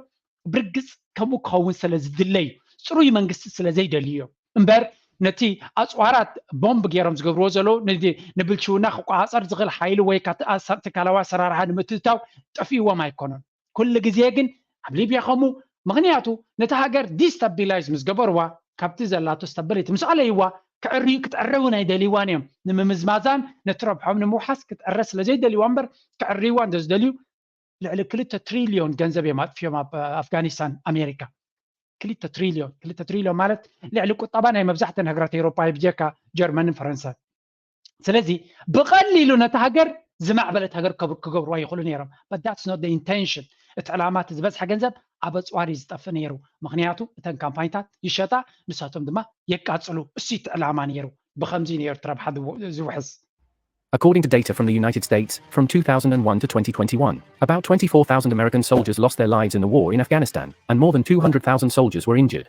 ብርግጽ ከምኡ ክኸውን ስለ ዝድለዩ፣ ጽሩይ መንግስቲ ስለ ዘይደልዩ እዮም። እምበር ነቲ ኣጽዋራት ቦምብ ገይሮም ዝገብርዎ ዘለዉ፣ ነዚ ንብልሽውና ክቆጻጸር ዝኽእል ሓይሊ ወይ ካብ ኣሳ-፣ ትካላዊ ኣሰራርሓ ንምትእትታው ጠፊእዎም ኣይኮኑን። ኩሉ ግዜ ግን ኣብ ሊብያ ከምኡ፣ ምኽንያቱ ነቲ ሃገር destabilize ምስ ገበርዋ፣ ካብቲ ዘላቶ stability ምስ ኣለይዋ፣ ክዕርዩ ክትዕረ እውን ኣይደልይዋን እዮም። ንምምዝማዛን ነቲ ረብሖም ንምውሓስ ክትዕረ ስለ ዘይደልይዋ እምበር፣ ክዕርይዋ እንተ ዝደልዩ ልዕሊ ክልተ ትሪልዮን ገንዘብ እዮም ኣጥፍዮም ኣብ ኣፍጋኒስታን ኣሜሪካ። ክልተ ትሪልዮን ክልተ ትሪልዮን ማለት ልዕሊ ቁጠባ ናይ መብዛሕተን ሃገራት ኤውሮጳ ብጀካ ጀርመንን ፈረንሳን። ስለዚ ብቐሊሉ ነቲ ሃገር ዝማዕበለት ሃገር ክገብርዋ ይኽእሉ ነይሮም። But that's not the intention። እቲ ዕላማ እቲ ዝበዝሐ ገንዘብ ኣብ ኣፅዋር እዩ ዝጠፍእ ነይሩ። ምኽንያቱ እተን ካምፓኒታት ይሸጣ፣ ንሳቶም ድማ የቃፅሉ። እሱ እቲ ዕላማ ነይሩ። ብኸምዚ ነይሩ እቲ ረብሓ ዝውሕስ። According to data from the United States, from two thousand one to twenty twenty-one, about twenty-four thousand American soldiers lost their lives in the war in Afghanistan, and more than two hundred thousand soldiers were injured.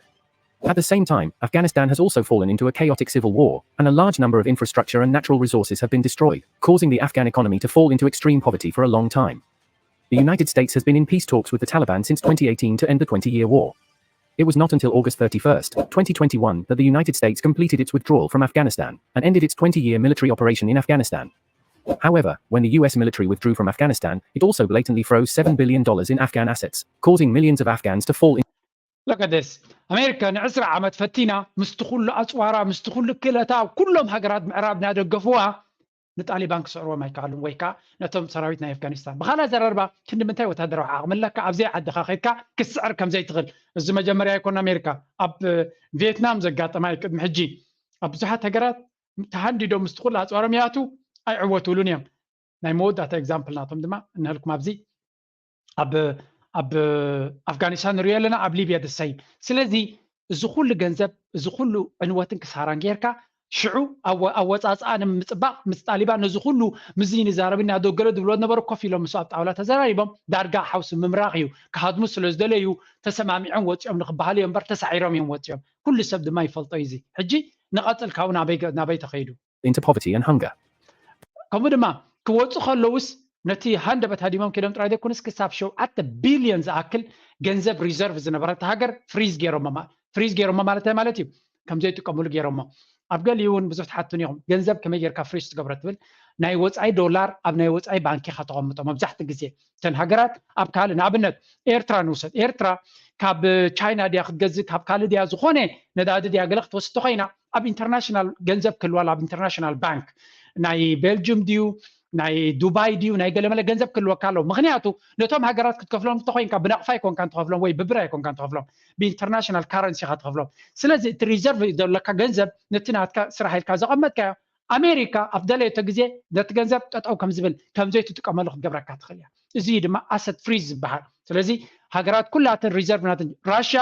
At the same time, Afghanistan has also fallen into a chaotic civil war, and a large number of infrastructure and natural resources have been destroyed, causing the Afghan economy to fall into extreme poverty for a long time. The United States has been in peace talks with the Taliban since twenty eighteen to end the twenty-year war. It was not until August thirty-first, twenty twenty-one, that the United States completed its withdrawal from Afghanistan and ended its twenty-year military operation in Afghanistan. However, when the U S military withdrew from Afghanistan, it also blatantly froze seven billion dollars in Afghan assets, causing millions of Afghans to fall in. Look at this. ኣሜሪካ ንዕስራ ዓመት ፈቲና ምስቲ ኩሉ ኣፅዋራ ምስቲ ኩሉ ክእለታ ኩሎም ሃገራት ምዕራብ እናደገፍዋ ንጣሊባን ክስዕርዎም ኣይከኣሉን ወይ ከዓ ነቶም ሰራዊት ናይ ኣፍጋኒስታን። ብኻልእ ኣዘራርባ ክንዲ ምንታይ ወታደራዊ ዓቕሚ ኣለካ ኣብዘይ ዓድኻ ከድካ ክትስዕር ከምዘይትኽእል? እዚ መጀመርያ ኣይኮን ኣሜሪካ ኣብ ቪየትናም ዘጋጠማ እዩ። ቅድሚ ሕጂ ኣብ ብዙሓት ሃገራት ተሃንዲዶም ምስቲ ኩሉ ኣፅዋሮም ይኣትዉ ኣይዕወትሉን እዮም። ናይ መወዳእታ example ናቶም ድማ እንሀልኩም ኣብዚ ኣብ ኣብ ኣፍጋኒስታን ንሪኦ ኣለና፣ ኣብ ሊብያ the same። ስለዚ እዚ ኩሉ ገንዘብ እዚ ኩሉ ዕንወትን ክሳራን ጌርካ ሽዑ ኣወፃፅኣ ንምፅባቕ ምስ ጣሊባን ነዚ ኩሉ ምዚ ንዛረብ ኢና ዶ ገለ ዝብልዎ ዝነበሩ ኮፍ ኢሎም ምስ ኣብ ጣውላ ተዘራሪቦም ዳርጋ ሓውሲ ምምራኽ እዩ። ክሃድሙ ስለ ዝደለዩ ተሰማሚዖም ወፂኦም ንክበሃሉ እዮም እምበር ተሳዒሮም እዮም ወፂኦም። ኩሉ ሰብ ድማ ይፈልጦ እዩ። እዚ ሕጂ ንቐፅል ካብኡ ናበይ ተኸይዱ? into poverty and hunger. ከምኡ ድማ ክወፁ ከለውስ ነቲ ሃንደበት ሃዲሞም ከይዶም ጥራይ ዘይኮኑስ ክሳብ ሸውዓተ ቢልዮን ዝኣክል ገንዘብ reserve ዝነበረት ሃገር freeze ገይሮሞ። Freeze ገይሮሞ ማለት እንታይ ማለት እዩ? ከም ዘይጥቀሙሉ ገይሮሞ። ኣብ ገሊኡ እውን ብዙሕ ትሓቱን ኢኹም፣ ገንዘብ ከመይ ጌርካ freeze ትገብሮ ትብል። ናይ ወፃኢ ዶላር ኣብ ናይ ወፃኢ ባንክ ኢኻ ተቐምጦ መብዛሕትኡ ግዜ። እተን ሃገራት ኣብ ካልእ፣ ንኣብነት ኤርትራ ንውሰድ። ኤርትራ ካብ ቻይና ድያ ክትገዝእ፣ ካብ ካልእ ድያ፣ ዝኾነ ነዳዲ ድያ ገለ ክትወስድ ተኾይና ኣብ international ገንዘብ ክህልዋ፣ ኣብ international ባንክ ናይ ቤልጅም ድዩ ናይ ዱባይ ድዩ ናይ ገለመለ ገንዘብ ክህልወካ ኣለዎ። ምኽንያቱ ነቶም ሃገራት ክትከፍሎም እንተኾይንካ ብናቕፋ ኣይኮንካን ትኸፍሎም ወይ ብብር ኣይኮንካን ትኸፍሎም፣ ብ international currency ኢኻ ትኸፍሎም። ስለዚ እቲ reserve ዘለካ ገንዘብ ነቲ ናትካ ስራሕ ኢልካ ዘቐመጥካዮ ኣሜሪካ ኣብ ደለየቶ ግዜ ነቲ ገንዘብ ጠጠው ከም ዝብል ከም ዘይትጥቀመሉ ክትገብረካ ትኽእል እያ። እዚ ድማ asset freeze ዝበሃል። ስለዚ ሃገራት ኩላተን reserve ናተን፣ ራሽያ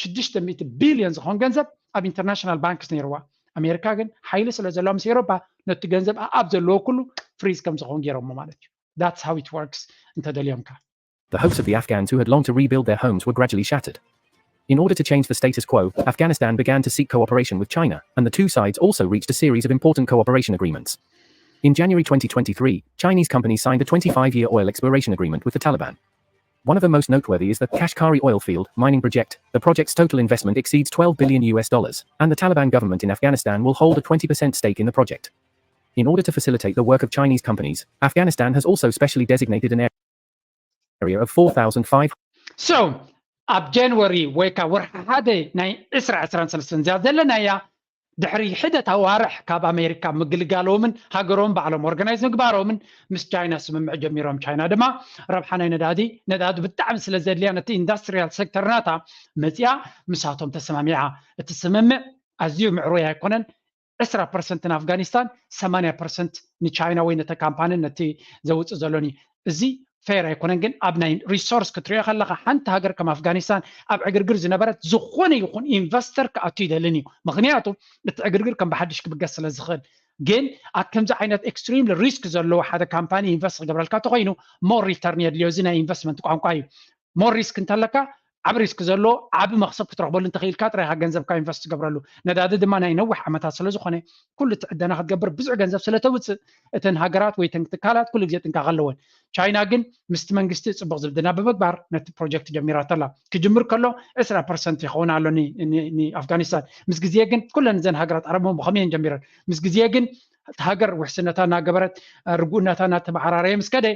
ሽዱሽተ ሚእቲ ቢልዮን ዝኸውን ገንዘብ ኣብ international banks ነይርዋ። ኣሜሪካ ግን ሓይሊ ስለ ዘለዋ ምስ ኤውሮፓ ነቲ ገንዘብ ኣኣብ ዘለዎ ኩሉ freeze ከም ዝኸውን ገይሮሞ ማለት እዩ። That's how it works እንተደልዮምካ። The hopes of the Afghans who had longed to rebuild their homes were gradually shattered. In order to change the status quo, Afghanistan began to seek cooperation with China, and the two sides also reached a series of important cooperation agreements. In January twenty twenty-three, Chinese companies signed a twenty-five-year oil exploration agreement with the Taliban. One of the most noteworthy is the Kashkari oil field mining project. The project's total investment exceeds twelve billion U S dollars, and the Taliban government in Afghanistan will hold a twenty percent stake in the project. In order to facilitate the work of Chinese companies, Afghanistan has also specially designated an area of four thousand five. So ኣብ ጃንዋሪ ወይ ከዓ ወርሒ ሓደ ናይ ዕስራ ዕስራን ሰለስተን እዚኣ ዘለናያ ድሕሪ ሕደት ኣዋርሕ ካብ ኣሜሪካ ምግልጋሎምን ሃገሮም ባዕሎም organize ምግባሮምን ምስ ቻይና ስምምዕ ጀሚሮም። ቻይና ድማ ረብሓ ናይ ነዳዲ ነዳዲ ብጣዕሚ ስለ ዘድልያ ነቲ industrial sector ናታ መፅያ ምሳቶም ተሰማሚዓ። እቲ ስምምዕ ኣዝዩ ምዕሩይ ኣይኮነን። ዕስራ ፐርሰንት ንኣፍጋኒስታን፣ ሰማንያ ፐርሰንት ንቻይና ወይ ነተ ካምፓኒ ነቲ ዘውፅእ ዘሎን እዩ። እዚ fair ኣይኮነን። ግን ኣብ ናይ resource ክትሪኦ ከለካ ሓንቲ ሃገር ከም ኣፍጋኒስታን ኣብ ዕግርግር ዝነበረት ዝኾነ ይኹን ኢንቨስተር ክኣቱ ይደልን እዩ። ምክንያቱ እቲ ዕግርግር ከም ብሓድሽ ክብገስ ስለ ዝኽእል። ግን ኣብ ከምዚ ዓይነት extremely risk ዘለዎ ሓደ ካምፓኒ ኢንቨስት ክገብረልካ ተኮይኑ more return የድልዮ። እዚ ናይ ኢንቨስትመንት ቋንቋ እዩ። More risk እንተለካ ዓብ risk ዘሎ ዓብ መክሰብ ክትረክበሉ እንተኽኢልካ ጥራይ ኢካ ገንዘብካ ኢንቨስት ትገብረሉ። ነዳዲ ድማ ናይ ነዊሕ ዓመታት ስለ ዝኾነ ኩሉ እቲ ዕደና ክትገብር ብዙሕ ገንዘብ ስለ ተውፅእ እተን ሃገራት ወይ እተን ትካላት ኩሉ ግዜ ጥንቃቐ ኣለወን። ቻይና ግን ምስቲ መንግስቲ ፅቡቕ ዝምድና ብምግባር ነቲ ፕሮጀክት ጀሚራቶ ኣላ። ክጅምር ከሎ ዕስራ ፐርሰንት ይኸውን ኣሎ ንኣፍጋኒስታን። ምስ ግዜ ግን ኩለን እዘን ሃገራት ዓረብ ብኸመይ እየን ጀሚረን? ምስ ግዜ ግን እቲ ሃገር ውሕስነታ እናገበረት ርጉእነታ እናተመዓራረየ ምስ ከደ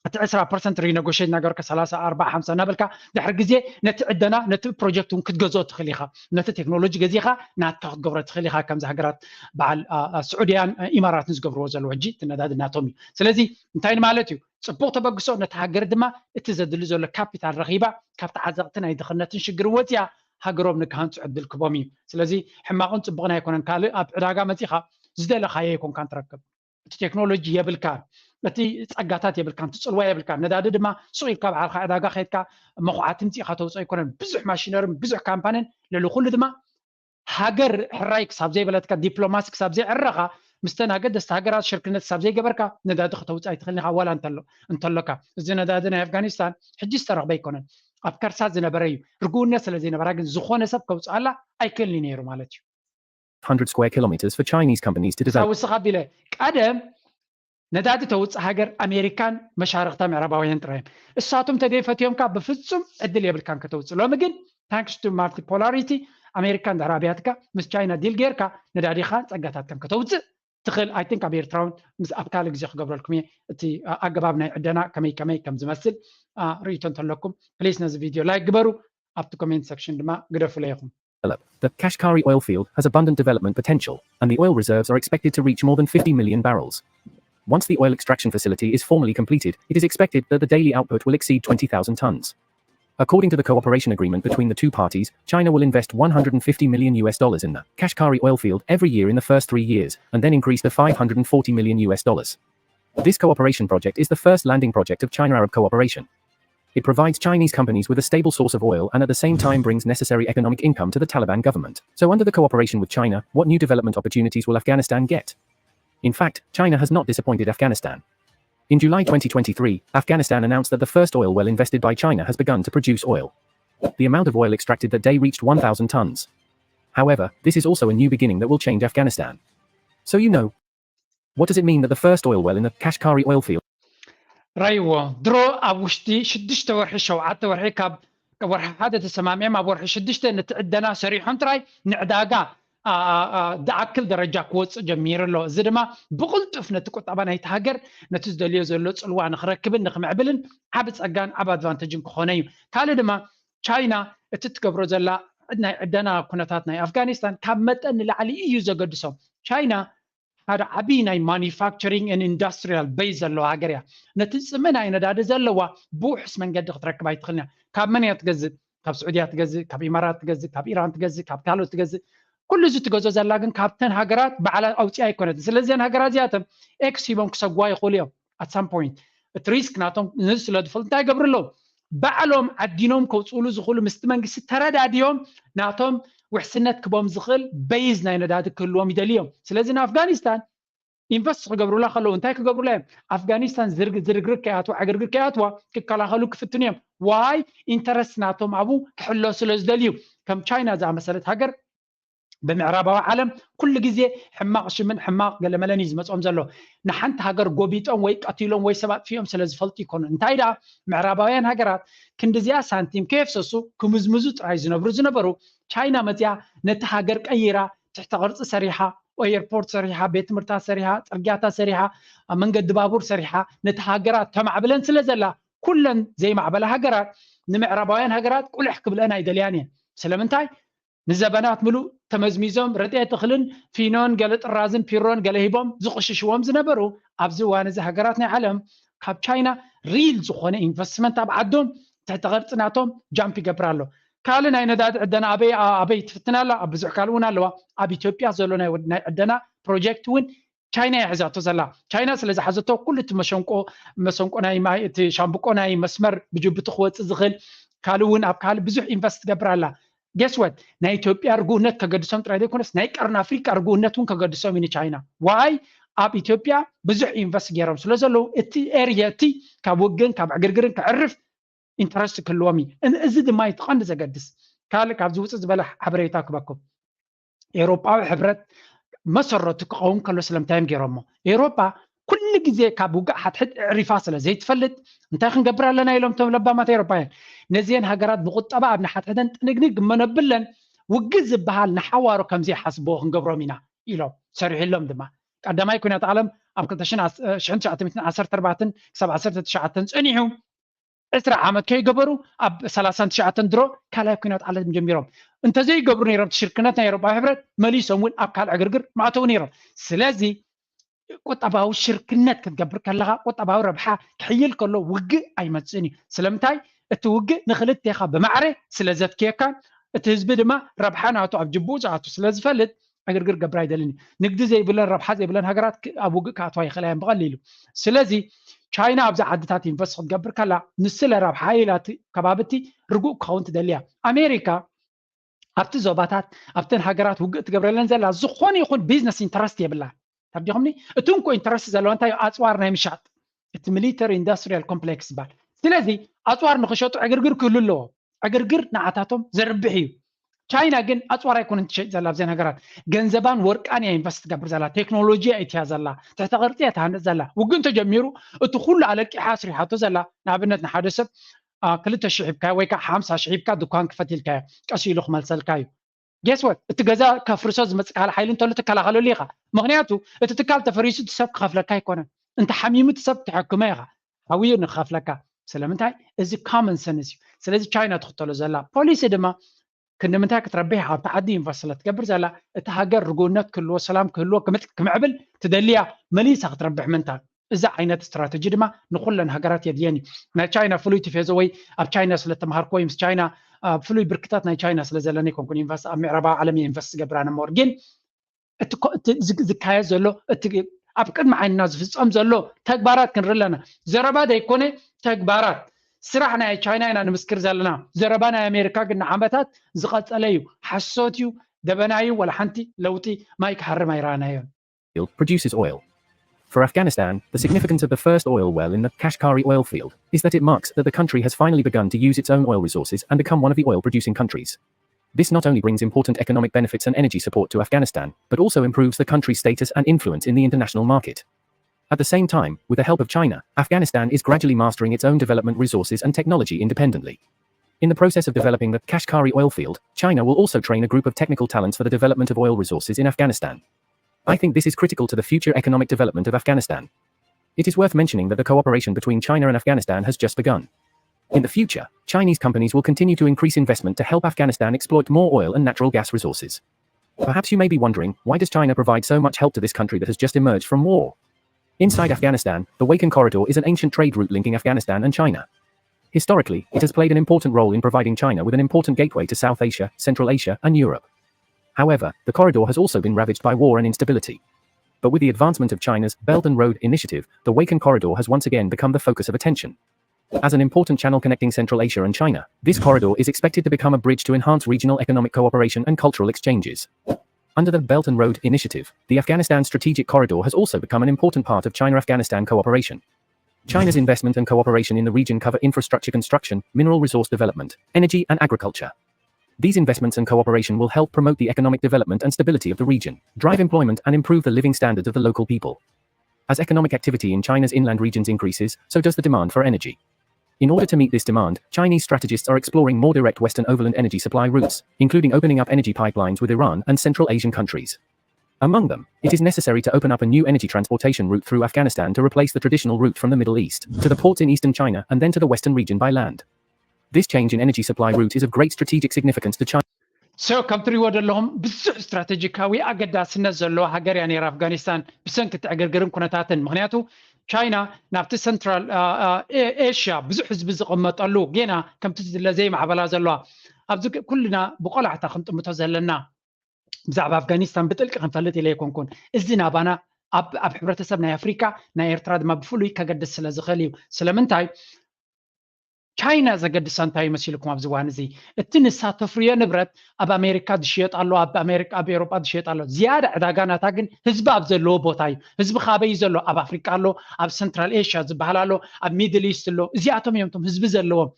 እቲ ዕስራ ፐርሰንት ሪነጎሽት እናገበርካ ሰላሳ ኣርባዓ ሓምሳ እናበልካ ድሕሪ ግዜ ነቲ ዕደና ነቲ ፕሮጀክት እውን ክትገዝኦ ትኽእል ኢኻ። ነቲ ቴክኖሎጂ ገዚኻ ናትካ ክትገብሮ ትኽእል ኢኻ። ከምዚ ሃገራት በዓል ስዑድያን ኢማራትን ዝገብርዎ ዘለዉ ሕጂ እቲ ነዳዲ ናቶም እዩ። ስለዚ እንታይ ማለት እዩ? ፅቡቕ ተበግሶ ነቲ ሃገር ድማ እቲ ዘድሊ ዘሎ ካፒታል ረኺባ ካብቲ ዓዘቕቲ ናይ ድኽነትን ሽግርን ወፂኣ ሃገሮም ንክሃንፁ ዕድል ክቦም እዩ። ስለዚ ሕማቕን ፅቡቕን ኣይኮነን። ካልእ ኣብ ዕዳጋ መፂኻ ዝደለኻዮ ኣይኮንካን ትረክብ። እቲ ቴክኖሎጂ የብልካ፣ እቲ ፀጋታት የብልካ፣ እቲ ፅልዋ የብልካ። ነዳዲ ድማ ሱቕ ኢልካ ባዕልካ ዕዳጋ ከይድካ መኹዓቲ ምፂእካ ተውፅኦ ኣይኮነን። ብዙሕ ማሽነርን ብዙሕ ካምፓንን ልዕሊ ኩሉ ድማ ሃገር ሕራይ ክሳብ ዘይበለትካ፣ ዲፕሎማሲ ክሳብ ዘይዕረኻ፣ ምስተን ኣገደስቲ ሃገራት ሽርክነት ክሳብ ዘይገበርካ ነዳዲ ከተውፅእ ኣይትኽእልን ኢኻ። ዋላ እንተሎ እንተሎካ እዚ ነዳዲ ናይ ኣፍጋኒስታን ሕጂ ዝተረኽበ ኣይኮነን፣ ኣብ ከርሳ ዝነበረ እዩ። ርግውነት ስለ ዘይነበራ ግን ዝኾነ ሰብ ከውፅኣላ ኣይክእልን እዩ ነይሩ ማለት እዩ። hundred square kilometers for Chinese companies to develop. ሳውስኻ ቢለ ቀደም ነዳዲ ተውፅእ ሃገር ኣሜሪካን መሻርክታ ምዕራባውያን ጥራይ እዮም። እሳቶም ተደይፈትዮም ከኣ ብፍጹም ዕድል የብልካን ከተውፅእ። ሎሚ ግን thanks to multipolarity ኣሜሪካ እንድሕር ኣብያትካ ምስ ቻይና ዲል ጌርካ ነዳዲኻን ፀጋታትካን ከተውፅእ ትኽእል። I think ኣብ ኤርትራ እውን ምስ ኣብ ካልእ ግዜ ክገብረልኩም እየ እቲ ኣገባብ ናይ ዕደና ከመይ ከመይ ከም ዝመስል ርእይቶ እንተለኩም please ነዚ ቪድዮ ላይክ ግበሩ። ኣብቲ ኮሜንት ሰክሽን ድማ ግደፉለይ ኢኹም። The Kashkari oil field has abundant development potential, and the oil reserves are expected to reach more than fifty million barrels. Once the oil extraction facility is formally completed, it is expected that the daily output will exceed twenty thousand tons. According to the cooperation agreement between the two parties, China will invest one hundred fifty million U S dollars in the Kashkari oil field every year in the first three years, and then increase to five hundred forty million U S dollars. This cooperation project is the first landing project of China-Arab cooperation. It provides Chinese companies with a stable source of oil and at the same time brings necessary economic income to the Taliban government. So under the cooperation with China, what new development opportunities will Afghanistan get? In fact, China has not disappointed Afghanistan. In July twenty twenty-three, Afghanistan announced that the first oil well invested by China has begun to produce oil. The amount of oil extracted that day reached one thousand tons. However, this is also a new beginning that will change Afghanistan. So you know, what does it mean that the first oil well in the Kashkari oil field ራይዎ ድሮ ኣብ ውሽጢ ሽዱሽተ ወርሒ ሸውዓተ ወርሒ ካብ ወርሒ ሓደ ተሰማሚዖም ኣብ ወርሒ ሽዱሽተ ነቲ ዕደና ሰሪሖም ጥራይ ንዕዳጋ ዝኣክል ደረጃ ክወፅእ ጀሚሩ ኣሎ። እዚ ድማ ብቕልጡፍ ነቲ ቁጠባ ናይቲ ሃገር ነቲ ዝደልዮ ዘሎ ፅልዋ ንክረክብን ንክምዕብልን ዓብ ፀጋን ዓብ ኣድቫንተጅን ክኾነ እዩ። ካልእ ድማ ቻይና እቲ ትገብሮ ዘላ ናይ ዕደና ኩነታት ናይ ኣፍጋኒስታን ካብ መጠን ንላዕሊ እዩ ዘገድሶም። ቻይና ሓደ ዓብዪ ናይ ማኒፋክቸሪንግ ን ኢንዱስትሪያል ቤዝ ዘለዋ ሃገር እያ። ነቲ ፅምእ ናይ ነዳዲ ዘለዋ ብውሑስ መንገዲ ክትረክብ ኣይትኽእልን እያ። ካብ መን እያ ትገዝእ? ካብ ስዑድያ ትገዝእ፣ ካብ ኢማራት ትገዝእ፣ ካብ ኢራን ትገዝእ፣ ካብ ካልኦት ትገዝእ። ኩሉ እዚ ትገዝኦ ዘላ ግን ካብተን ሃገራት ባዕላ ኣውፅኣ ኣይኮነትን። ስለዚ እዘን ሃገራት እዚኣተን ኤክስ ሂቦም ክሰጉዋ ይኽእሉ እዮም። ኣት ሳም ፖይንት እቲ ሪስክ ናቶም ነዚ ስለ ዝፈልጡ እንታይ ይገብሩ ኣለዉ? ባዕሎም ዓዲኖም ከውፅእሉ ዝኽእሉ ምስቲ መንግስቲ ተረዳድዮም ናቶም ውሕስነት ክቦም ዝኽእል ቤዝ ናይ ነዳዲ ክህልዎም ይደልዮም። ስለዚ ንኣፍጋኒስታን ኢንቨስት ክገብሩላ ከለዉ እንታይ ክገብሩላ እዮም? ኣፍጋኒስታን ዝርግርግ ከይኣትዋ ዕግርግር ከይኣትዋ ክከላኸሉ ክፍትኑ እዮም። ዋይ ኢንተረስት ናቶም ኣብኡ ክሕሎ ስለ ዝደልዩ ከም ቻይና ዝኣመሰለት ሃገር ብምዕራባዊ ዓለም ኩሉ ግዜ ሕማቕ ሽምን ሕማቕ ገለመለን እዩ ዝመፅኦም ዘሎ። ንሓንቲ ሃገር ጎቢጦም ወይ ቀቲሎም ወይ ሰብ ኣጥፊኦም ስለ ዝፈልጡ ይኮኑ። እንታይ ደኣ ምዕራባውያን ሃገራት ክንድዚኣ ሳንቲም ከየፍሰሱ ክምዝምዙ ጥራይ ዝነብሩ ዝነበሩ ቻይና መፅያ ነቲ ሃገር ቀይራ ትሕተ ቅርፂ ሰሪሓ ኤርፖርት ሰሪሓ ቤት ትምህርታት ሰሪሓ ፅርግያታት ሰሪሓ መንገዲ ባቡር ሰሪሓ ነቲ ሃገራት ተማዕብለን ስለ ዘላ ኩለን ዘይማዕበላ ሃገራት ንምዕራባውያን ሃገራት ቁልሕ ክብለን ኣይደልያን እየን። ስለምንታይ? ንዘበናት ምሉእ ተመዝሚዞም ረድኤት እኽልን ፊኖን ገለ ጥራዝን ፒሮን ገለ ሂቦም ዝቕሽሽዎም ዝነበሩ ኣብዚ እዋን እዚ ሃገራት ናይ ዓለም ካብ ቻይና ሪል ዝኾነ ኢንቨስትመንት ኣብ ዓዶም ትሕተ ቅርፂ ናቶም ጃምፕ ይገብር ኣሎ። ካልእ ናይ ነዳዲ ዕደና ኣበይ ኣበይ ትፍትን ኣላ? ኣብ ብዙሕ ካልእ እውን ኣለዋ። ኣብ ኢትዮጵያ ዘሎ ናይ ናይ ዕደና ፕሮጀክት እውን ቻይና እያ ሒዛቶ ዘላ። ቻይና ስለ ዝሓዘቶ ኩሉ እቲ መሸንቆ መሰንቆ ናይ ማይ እቲ ሻምብቆ ናይ መስመር ብጅቡቲ ክወፅእ ዝኽእል ካልእ እውን ኣብ ካልእ ብዙሕ ኢንቨስት ትገብር ኣላ። ጌስ ወት ናይ ኢትዮጵያ ርጉእነት ከገድሶም ጥራይ ዘይኮነስ ናይ ቀርኒ ኣፍሪቃ ርጉእነት እውን ከገድሶም እዩ ንቻይና። ዋይ ኣብ ኢትዮጵያ ብዙሕ ኢንቨስት ገይሮም ስለ ዘለዉ እቲ ኤርየ እቲ ካብ ውግእን ካብ ዕግርግርን ክዕርፍ ኢንተረስት ክህልዎም እዩ። እዚ ድማ እቲ ቀንዲ ዘገድስ። ካልእ ካብዚ ውፅእ ዝበለ ሓበሬታ ክበኩም ኤውሮጳዊ ሕብረት መሰረቱ ክኸውን ከሎ ስለምንታይ እዮም ገይሮሞ? ኤውሮጳ ኩሉ ግዜ ካብ ውግእ ሓድሕድ እዕሪፋ ስለ ዘይትፈልጥ እንታይ ክንገብር ኣለና ኢሎም እቶም ለባማት ኤውሮጳውያን ነዚአን ሃገራት ብቁጠባ ኣብ ንሓድሕደን ጥንግንግ እሞ ነብለን ውግእ ዝበሃል ንሓዋሩ ከም ዘይሓስብዎ ክንገብሮም ኢና ኢሎም ሰሪሕሎም ድማ ቀዳማይ ኩናት ዓለም ኣብ ክልተ ሽሕን ዓሰርተ ኣርባዕተን ክሳብ ዓሰርተ ትሽዓተን ጸኒሑ ዕስራ ዓመት ከይገበሩ ኣብ ሰላሳን ትሽዓተን ድሮ ካልኣይ ኩናት ዓለም ጀሚሮም። እንተዘይገብሩ ነይሮም ሽርክነት ናይ ኤውሮጳ ሕብረት መሊሶም እውን ኣብ ካልእ ዕግርግር ማእተው ነይሮም። ስለዚ ቁጠባዊ ሽርክነት ክትገብር ከለኻ ቁጠባዊ ረብሓ ክሕይል ከሎ ውግእ ኣይመፅእን እዩ። ስለምንታይ? እቲ ውግእ ንክልቴኻ ብማዕረ ስለ ዘትክየካን እቲ ህዝቢ ድማ ረብሓ ናቱ ኣብ ጅቡኡ ዝኣቱ ስለ ዝፈልጥ ዕግርግር ገብር ኣይደልን እዩ። ንግዲ ዘይብለን ረብሓ ዘይብለን ሃገራት ኣብ ውግእ ክኣትዋ ይኽእላ እየን ብቐሊሉ። ስለዚ ቻይና ኣብዚ ዓድታት ኢንቨስት ክትገብር ከላ ንስለ ረብሓ ኢላ እቲ ከባቢ እቲ ርጉእ ክኸውን ትደሊ እያ። ኣሜሪካ ኣብቲ ዞባታት ኣብተን ሃገራት ውግእ ትገብረለን ዘላ ዝኾነ ይኹን ቢዝነስ ኢንተረስት የብላ። ተብዲኹምኒ? እቲ እንኮ ኢንተረስት ዘለዋ እንታይ? ኣፅዋር ናይ ምሻጥ፣ እቲ ሚሊተሪ ኢንዱስትሪያል ኮምፕሌክስ ይባል። ስለዚ ኣፅዋር ንክሸጡ ዕግርግር ክህሉ ኣለዎ። ዕግርግር ንዓታቶም ዘርብሕ እዩ። ቻይና ግን ኣፅዋር ኣይኮነን ትሸጥ ዘላ ኣብዘን ሃገራት፣ ገንዘባን ወርቃን እያ ኢንቨስት ትገብር ዘላ፣ ቴክኖሎጂ እያ ኢትያ ዘላ፣ ትሕተ ቅርፂ እያ ትሃንፅ ዘላ። ውግእ እንተጀሚሩ እቲ ኩሉ ኣለቂሓ ኣስሪሓቶ ዘላ። ንኣብነት ንሓደ ሰብ ክልተ ሽሕ ሂብካ ወይ ከዓ ሓምሳ ሽሕ ሂብካ ድኳን ክፈት ኢልካዮ ቀስ ኢሉ ክመልሰልካ እዩ። ጌስወት እቲ ገዛ ከፍርሶ ዝመፅእ ካልእ ሓይሊ እንተሎ ትከላኸለሉ ኢኻ። ምክንያቱ እቲ ትካል ተፈሪሱ እቲ ሰብ ክኸፍለካ ኣይኮነን። እንተ ሓሚሙ እቲ ሰብ ትሕክሞ ኢኻ፣ ሓውዩ ንክኸፍለካ። ስለምንታይ? እዚ ኮመን ሰንስ እዩ። ስለዚ ቻይና ትኽተሎ ዘላ ፖሊሲ ድማ ክንዲ ምንታይ ክትረብሕ ኢኻ ኣብቲ ዓዲ ኢንቨስት ስለ ትገብር ዘላ እቲ ሃገር ርጉእነት ክህልዎ፣ ሰላም ክህልዎ፣ ክምዕብል ትደልያ መሊሳ ክትረብሕ ምንታ። እዚ ዓይነት ስትራተጂ ድማ ንኩለን ሃገራት የድልየን እዩ። ናይ ቻይና ፍሉይ ቲፌዞ ወይ ኣብ ቻይና ስለ ተምሃርኩ ወይ ምስ ቻይና ፍሉይ ብርክታት ናይ ቻይና ስለ ዘለኒ ኣይኮንኩን ኢንቨስት ኣብ ምዕራባዊ ዓለም ኢንቨስት ዝገብር ኣነ ሞር ግን ዝካየድ ዘሎ እቲ ኣብ ቅድሚ ዓይንና ዝፍፀም ዘሎ ተግባራት ክንርኢ ኣለና። ዘረባ ዘይኮነ ተግባራት። ስራሕ ናይ ቻይና ኢና ንምስክር ዘለና። ዘረባ ናይ ኣሜሪካ ግን ንዓመታት ዝቐፀለ እዩ። ሓሶት እዩ፣ ደበና እዩ። ወላ ሓንቲ ለውጢ ማይ ክሃርም ኣይረኣናዮን። Produces oil. For Afghanistan, the significance of the first oil well in the Kashkari oil field is that it marks that the country has finally begun to use its own oil resources and become one of the oil producing countries. This not only brings important economic benefits and energy support to Afghanistan, but also improves the country's status and influence in the international market. At the same time, with the help of China, Afghanistan is gradually mastering its own development resources and technology independently. In the process of developing the Kashkari oil field, China will also train a group of technical talents for the development of oil resources in Afghanistan. I think this is critical to the future economic development of Afghanistan. It is worth mentioning that the cooperation between China and Afghanistan has just begun. In the future, Chinese companies will continue to increase investment to help Afghanistan exploit more oil and natural gas resources. Perhaps you may be wondering, why does China provide so much help to this country that has just emerged from war? Inside Afghanistan, the Wakhan Corridor is an ancient trade route linking Afghanistan and China. Historically, it has played an important role in providing China with an important gateway to South Asia, Central Asia, and Europe. However, the corridor has also been ravaged by war and instability. But with the advancement of China's Belt and Road Initiative, the Wakhan Corridor has once again become the focus of attention. As an important channel connecting Central Asia and China, this corridor is expected to become a bridge to enhance regional economic cooperation and cultural exchanges. Under the Belt and Road Initiative, the Afghanistan Strategic Corridor has also become an important part of China-Afghanistan cooperation. China's investment and cooperation in the region cover infrastructure construction, mineral resource development, energy, and agriculture. These investments and cooperation will help promote the economic development and stability of the region, drive employment, and improve the living standards of the local people. As economic activity in China's inland regions increases, so does the demand for energy. In order to meet this demand, Chinese strategists are exploring more direct Western overland energy supply routes, including opening up energy pipelines with Iran and Central Asian countries. Among them, it is necessary to open up a new energy transportation route through Afghanistan to replace the traditional route from the Middle East to the ports in eastern China and then to the western region by land. This change in energy supply route is of great strategic significance to China. So ከም ትሪእዎ ዘለኹም ብዙሕ ስትራቴጂካዊ ኣገዳስነት ዘለዎ ሃገር እያ ነይራ ኣፍጋኒስታን ብሰንኪ እቲ ዕግርግርን ኩነታትን። ምክንያቱ ቻይና ናብቲ ሰንትራል ኤሽያ ብዙሕ ህዝቢ ዝቕመጠሉ ጌና ከምቲ ዝድለ ዘይማዕበላ ዘለዋ ኣብዚ ኩልና ብቆላሕታ ክንጥምቶ ዘለና ብዛዕባ ኣፍጋኒስታን ብጥልቂ ክንፈልጥ ኢለ ኣይኮንኩን። እዚ ናባና ኣብ ሕብረተሰብ ናይ ኣፍሪካ ናይ ኤርትራ ድማ ብፍሉይ ከገድስ ስለ ዝኽእል እዩ። ስለምንታይ ቻይና ዘገድሳ እንታይ እዩ መሲልኩም ኣብዚ እዋን እዚ? እቲ ንሳ ተፍርዮ ንብረት ኣብ ኣሜሪካ ዝሽየጥ ኣሎ፣ ኣብ ኣሜሪካ ኣብ ኤውሮጳ ዝሽየጥ ኣሎ። ዝያዳ ዕዳጋ ናታ ግን ህዝቢ ኣብ ዘለዎ ቦታ እዩ። ህዝቢ ካበይ ዘሎ? ኣብ ኣፍሪካ ኣሎ፣ ኣብ ሰንትራል ኤሽያ ዝበሃል ኣሎ፣ ኣብ ሚድል ኢስት ኣሎ። እዚኣቶም እዮም እቶም ህዝቢ ዘለዎም።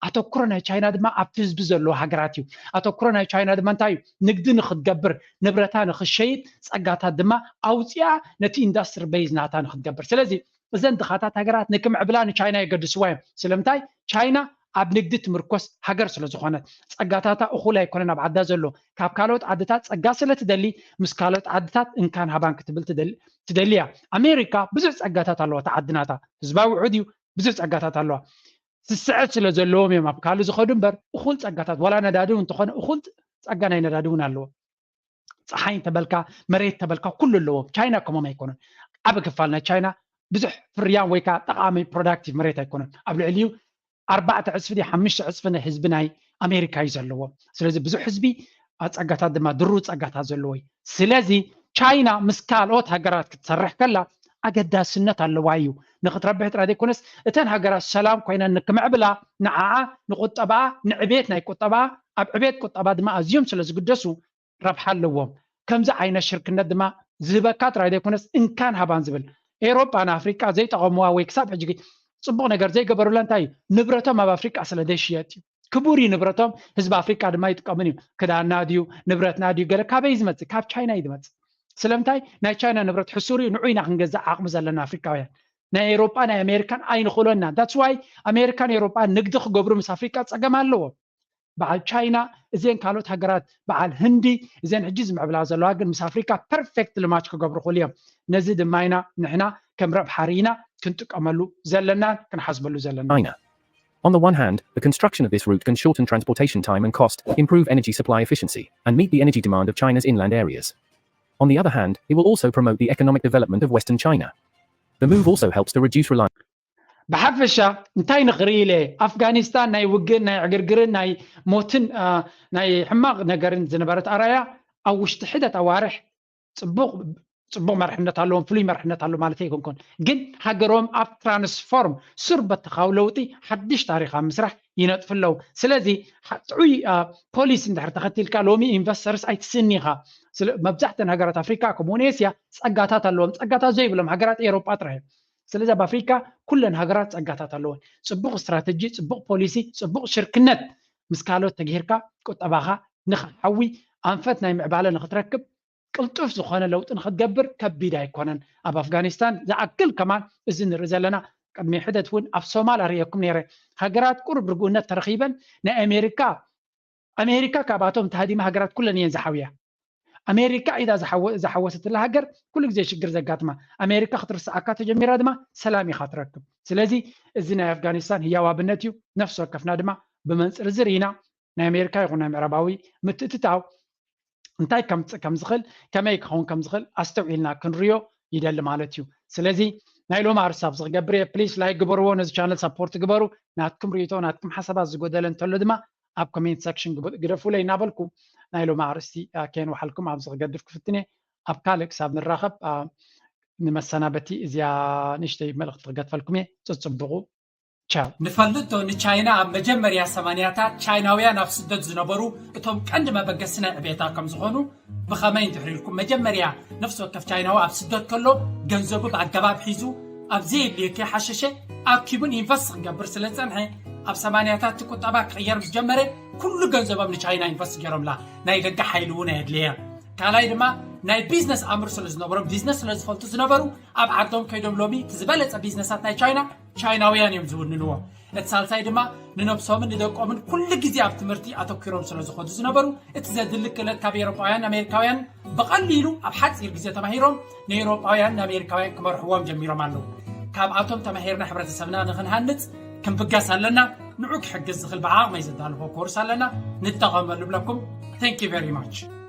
ኣተኩሮ ናይ ቻይና ድማ ኣብቲ ህዝቢ ዘለዎ ሃገራት እዩ። ኣተኩሮ ናይ ቻይና ድማ እንታይ እዩ? ንግዲ ንክትገብር፣ ንብረታ ንክትሸይጥ፣ ፀጋታት ድማ ኣውፅኣ ነቲ ኢንዳስትሪ ቤዝ ናታ ንክትገብር። ስለዚ እዘን ድኻታት ሃገራት ንክምዕብላ ንቻይና የገድስዋ እዮም። ስለምንታይ? ቻይና ኣብ ንግዲ ትምርኮስ ሃገር ስለ ዝኾነት፣ ጸጋታታ እኹል ኣይኮነን ኣብ ዓዳ ዘሎ። ካብ ካልኦት ዓድታት ጸጋ ስለ ትደሊ፣ ምስ ካልኦት ዓድታት እንካን ሃባን ክትብል ትደሊ እያ። ኣሜሪካ ብዙሕ ጸጋታት ኣለዋ፣ እታ ዓድናታ ህዝባዊ ውዑድ እዩ፣ ብዙሕ ጸጋታት ኣለዋ። ስስዐት ስለ ዘለዎም እዮም ኣብ ካልእ ዝኸዱ እምበር፣ እኹል ጸጋታት፣ ዋላ ነዳዲ እውን እንተኾነ፣ እኹል ጸጋ ናይ ነዳዲ እውን ኣለዎ። ጸሓይ እንተበልካ፣ መሬት እንተበልካ፣ ኩሉ ኣለዎም። ቻይና ከምኦም ኣይኮነን። ዓቢ ክፋል ናይ ቻይና ብዙሕ ፍርያም ወይ ከዓ ጠቓሚ ፕሮዳክቲቭ መሬት ኣይኮነን። ኣብ ልዕሊኡ ኣርባዕተ ዕጽፊ ድዩ ሓሙሽተ ዕጽፊ ናይ ህዝቢ ናይ ኣሜሪካ እዩ ዘለዎ። ስለዚ ብዙሕ ህዝቢ፣ ጸጋታት ድማ ድሩ ጸጋታት ዘለዎ እዩ። ስለዚ ቻይና ምስ ካልኦት ሃገራት ክትሰርሕ ከላ ኣገዳስነት ኣለዋ እዩ። ንክትረብሕ ጥራይ ዘይኮነስ፣ እተን ሃገራት ሰላም ኮይነን ንክምዕብላ፣ ንዓዓ፣ ንቁጠባኣ፣ ንዕቤት ናይ ቁጠባኣ፣ ኣብ ዕቤት ቁጠባ ድማ ኣዝዮም ስለ ዝግደሱ፣ ረብሓ ኣለዎም። ከምዚ ዓይነት ሽርክነት ድማ ዝህበካ ጥራይ ዘይኮነስ፣ እንካን ሃባን ዝብል፣ ኤውሮጳ ንኣፍሪቃ ዘይጠቐምዋ ወይ ክሳብ ሕጂ ጽቡቕ ነገር ዘይገበሩላ እንታይ እዩ? ንብረቶም ኣብ ኣፍሪቃ ስለ ዘይሽየጥ እዩ። ክቡር እዩ ንብረቶም፣ ህዝቢ ኣፍሪቃ ድማ ይጥቀምን እዩ። ክዳንና ድዩ፣ ንብረትና ድዩ፣ ገለ ካበይ እዩ ዝመጽእ? ካብ ቻይና እዩ ዝመጽእ። ስለምንታይ? ናይ ቻይና ንብረት ሕሱር እዩ፣ ንዑ ኢና ክንገዝእ ዓቕሚ ዘለና ኣፍሪቃውያን። ናይ ኤውሮጳ ናይ ኣሜሪካን ኣይንኽእሎና። That's why ኣሜሪካን ኤውሮጳን ንግዲ ክገብሩ ምስ ኣፍሪቃ ጸገም ኣለዎም። በዓል ቻይና፣ እዘን ካልኦት ሃገራት፣ በዓል ህንዲ፣ እዘን ሕጂ ዝምዕብላ ዘለዋ ግን ምስ ኣፍሪካ ፐርፌክት ልማች ክገብሩ ክእሉ እዮም። ነዚ ድማ ኢና ንሕና ከም ረብሓ ርኢና ክንጥቀመሉ ዘለናን ክንሓስበሉ ዘለና። China. On the one hand, the construction of this route can shorten transportation time and cost, improve energy supply efficiency, and meet the energy demand of China's inland areas. On the other hand, it will also promote the economic development of Western China. The move also helps to reduce reliance. ብሓፈሻ እንታይ ንኽርኢ ኢለ፣ ኣፍጋኒስታን ናይ ውግእን ናይ ዕግርግርን ናይ ሞትን ናይ ሕማቕ ነገርን ዝነበረት ኣራያ ኣብ ውሽጢ ሕደት ኣዋርሕ ጽቡቕ ጽቡቕ መርሕነት ኣለዎም፣ ፍሉይ መርሕነት ኣሎ ማለት ኣይኮንኩን፣ ግን ሃገሮም ኣብ ትራንስፎርም ሱር በተኻዊ ለውጢ ሓድሽ ታሪኽ ኣብ ምስራሕ ይነጥፉ ኣለዉ። ስለዚ ጥዑይ ፖሊሲ እንድሕር ተኸቲልካ ሎሚ ኢንቨስተርስ ኣይትስእኒ ኢኻ። መብዛሕተን ሃገራት ኣፍሪካ ከምኡውን ኤስያ ጸጋታት ኣለዎም። ጸጋታት ዘይብሎም ሃገራት ኤሮጳ ጥራይ እዮም። ስለዚ ኣብ ኣፍሪካ ኩለን ሃገራት ጸጋታት ኣለወን። ጽቡቕ ስትራተጂ፣ ጽቡቕ ፖሊሲ፣ ጽቡቕ ሽርክነት ምስ ካልኦት ተገይርካ ቁጠባኻ ንኽሓዊ ኣንፈት ናይ ምዕባለ ንኽትረክብ ቅልጡፍ ዝኾነ ለውጢ ንኽትገብር ከቢድ ኣይኮነን። ኣብ ኣፍጋኒስታን ዝኣክል ከማን እዚ ንርኢ ዘለና ቅድሚ ሕደት እውን ኣብ ሶማል ኣርእየኩም ነይረ። ሃገራት ቁሩብ ርግኡነት ተረኺበን ናይ ኣሜሪካ ኣሜሪካ ካብኣቶም ተሃዲማ ሃገራት ኩለን እየን ዝሓውያ። ኣሜሪካ ኢዳ ዝሓወሰትላ ሃገር ኩሉ ግዜ ሽግር ዘጋጥማ። ኣሜሪካ ክትርስዓካ ተጀሚራ ድማ ሰላም ኢኻ ትረክብ። ስለዚ እዚ ናይ ኣፍጋኒስታን ህያው ኣብነት እዩ። ነፍሲ ወከፍና ድማ ብመንፅር እዚ ርኢና ናይ ኣሜሪካ ይኹን ናይ ምዕራባዊ ምትእትታው እንታይ ከምፅእ ከም ዝኽእል ከመይ ክኸውን ከም ዝኽእል ኣስተውዒልና ክንሪዮ ይደሊ ማለት እዩ። ስለዚ ናይ ሎሚ ኣርስቲ ኣብዚ ክገብር እየ። ፕሊስ ላይክ ግበርዎ፣ ነዚ ቻነል ሳፖርት ግበሩ። ናትኩም ርእይቶ ናትኩም ሓሳባት ዝጎደለ እንተሎ ድማ ኣብ ኮሜንት ሰክሽን ግደፉለይ እናበልኩ ናይ ሎሚ ኣርእስቲ ከየንውሓልኩም ኣብዚ ክገድፍ ክፍትን እየ። ኣብ ካልእ ክሳብ ንራኸብ ንመሰናበቲ እዚኣ ንእሽተይ መልእኽቲ ክገድፈልኩም እየ። ጽጽብቑ። ቻው። ንፈልጥ ዶ ንቻይና ኣብ መጀመርያ ሰማንያታት ቻይናውያን ኣብ ስደት ዝነበሩ እቶም ቀንዲ መበገሲ ናይ ዕቤታ ከም ዝኾኑ? ብኸመይ እንድሕር ኢልኩም መጀመርያ ነፍሲ ወከፍ ቻይናዊ ኣብ ስደት ከሎ ገንዘቡ ብኣገባብ ሒዙ ኣብ ዘየድልዮ ከይሓሸሸ ኣኪቡን ኢንቨስት ክገብር ስለ ዝጸንሐ ኣብ ሰማንያታት እቲ ቁጠባ ክቕየር ምስ ጀመረ ኩሉ ገንዘቦም ንቻይና ኢንቨስት ገይሮምላ። ናይ ደገ ሓይሊ እውን ኣየድለየ። ካልኣይ ድማ ናይ ቢዝነስ ኣምር ስለ ዝነበሮም ቢዝነስ ስለ ዝፈልጡ ዝነበሩ ኣብ ዓዶም ከይዶም ሎሚ እቲ ዝበለጸ ቢዝነሳት ናይ ቻይና ቻይናውያን እዮም ዝውንንዎ። እቲ ሳልሳይ ድማ ንነብሶምን ንደቆምን ኩሉ ግዜ ኣብ ትምህርቲ ኣተኪሮም ስለ ዝኾዱ ዝነበሩ እቲ ዘድሊ ክእለት ካብ ኤሮጳውያን ኣሜሪካውያን ብቐሊሉ ኣብ ሓፂር ግዜ ተማሂሮም ንኤሮጳውያን ንኣሜሪካውያን ክመርሕዎም ጀሚሮም ኣለዉ። ካብኣቶም ተማሂርና ሕብረተሰብና ንኽንሃንፅ ክንብገስ ኣለና። ንዑ ክሕግዝ ዝኽእል ብዓቕመይ ዘዳልፎ ኮርስ ኣለና፣ ንጠቐመሉ ብለኩም። Thank you very much።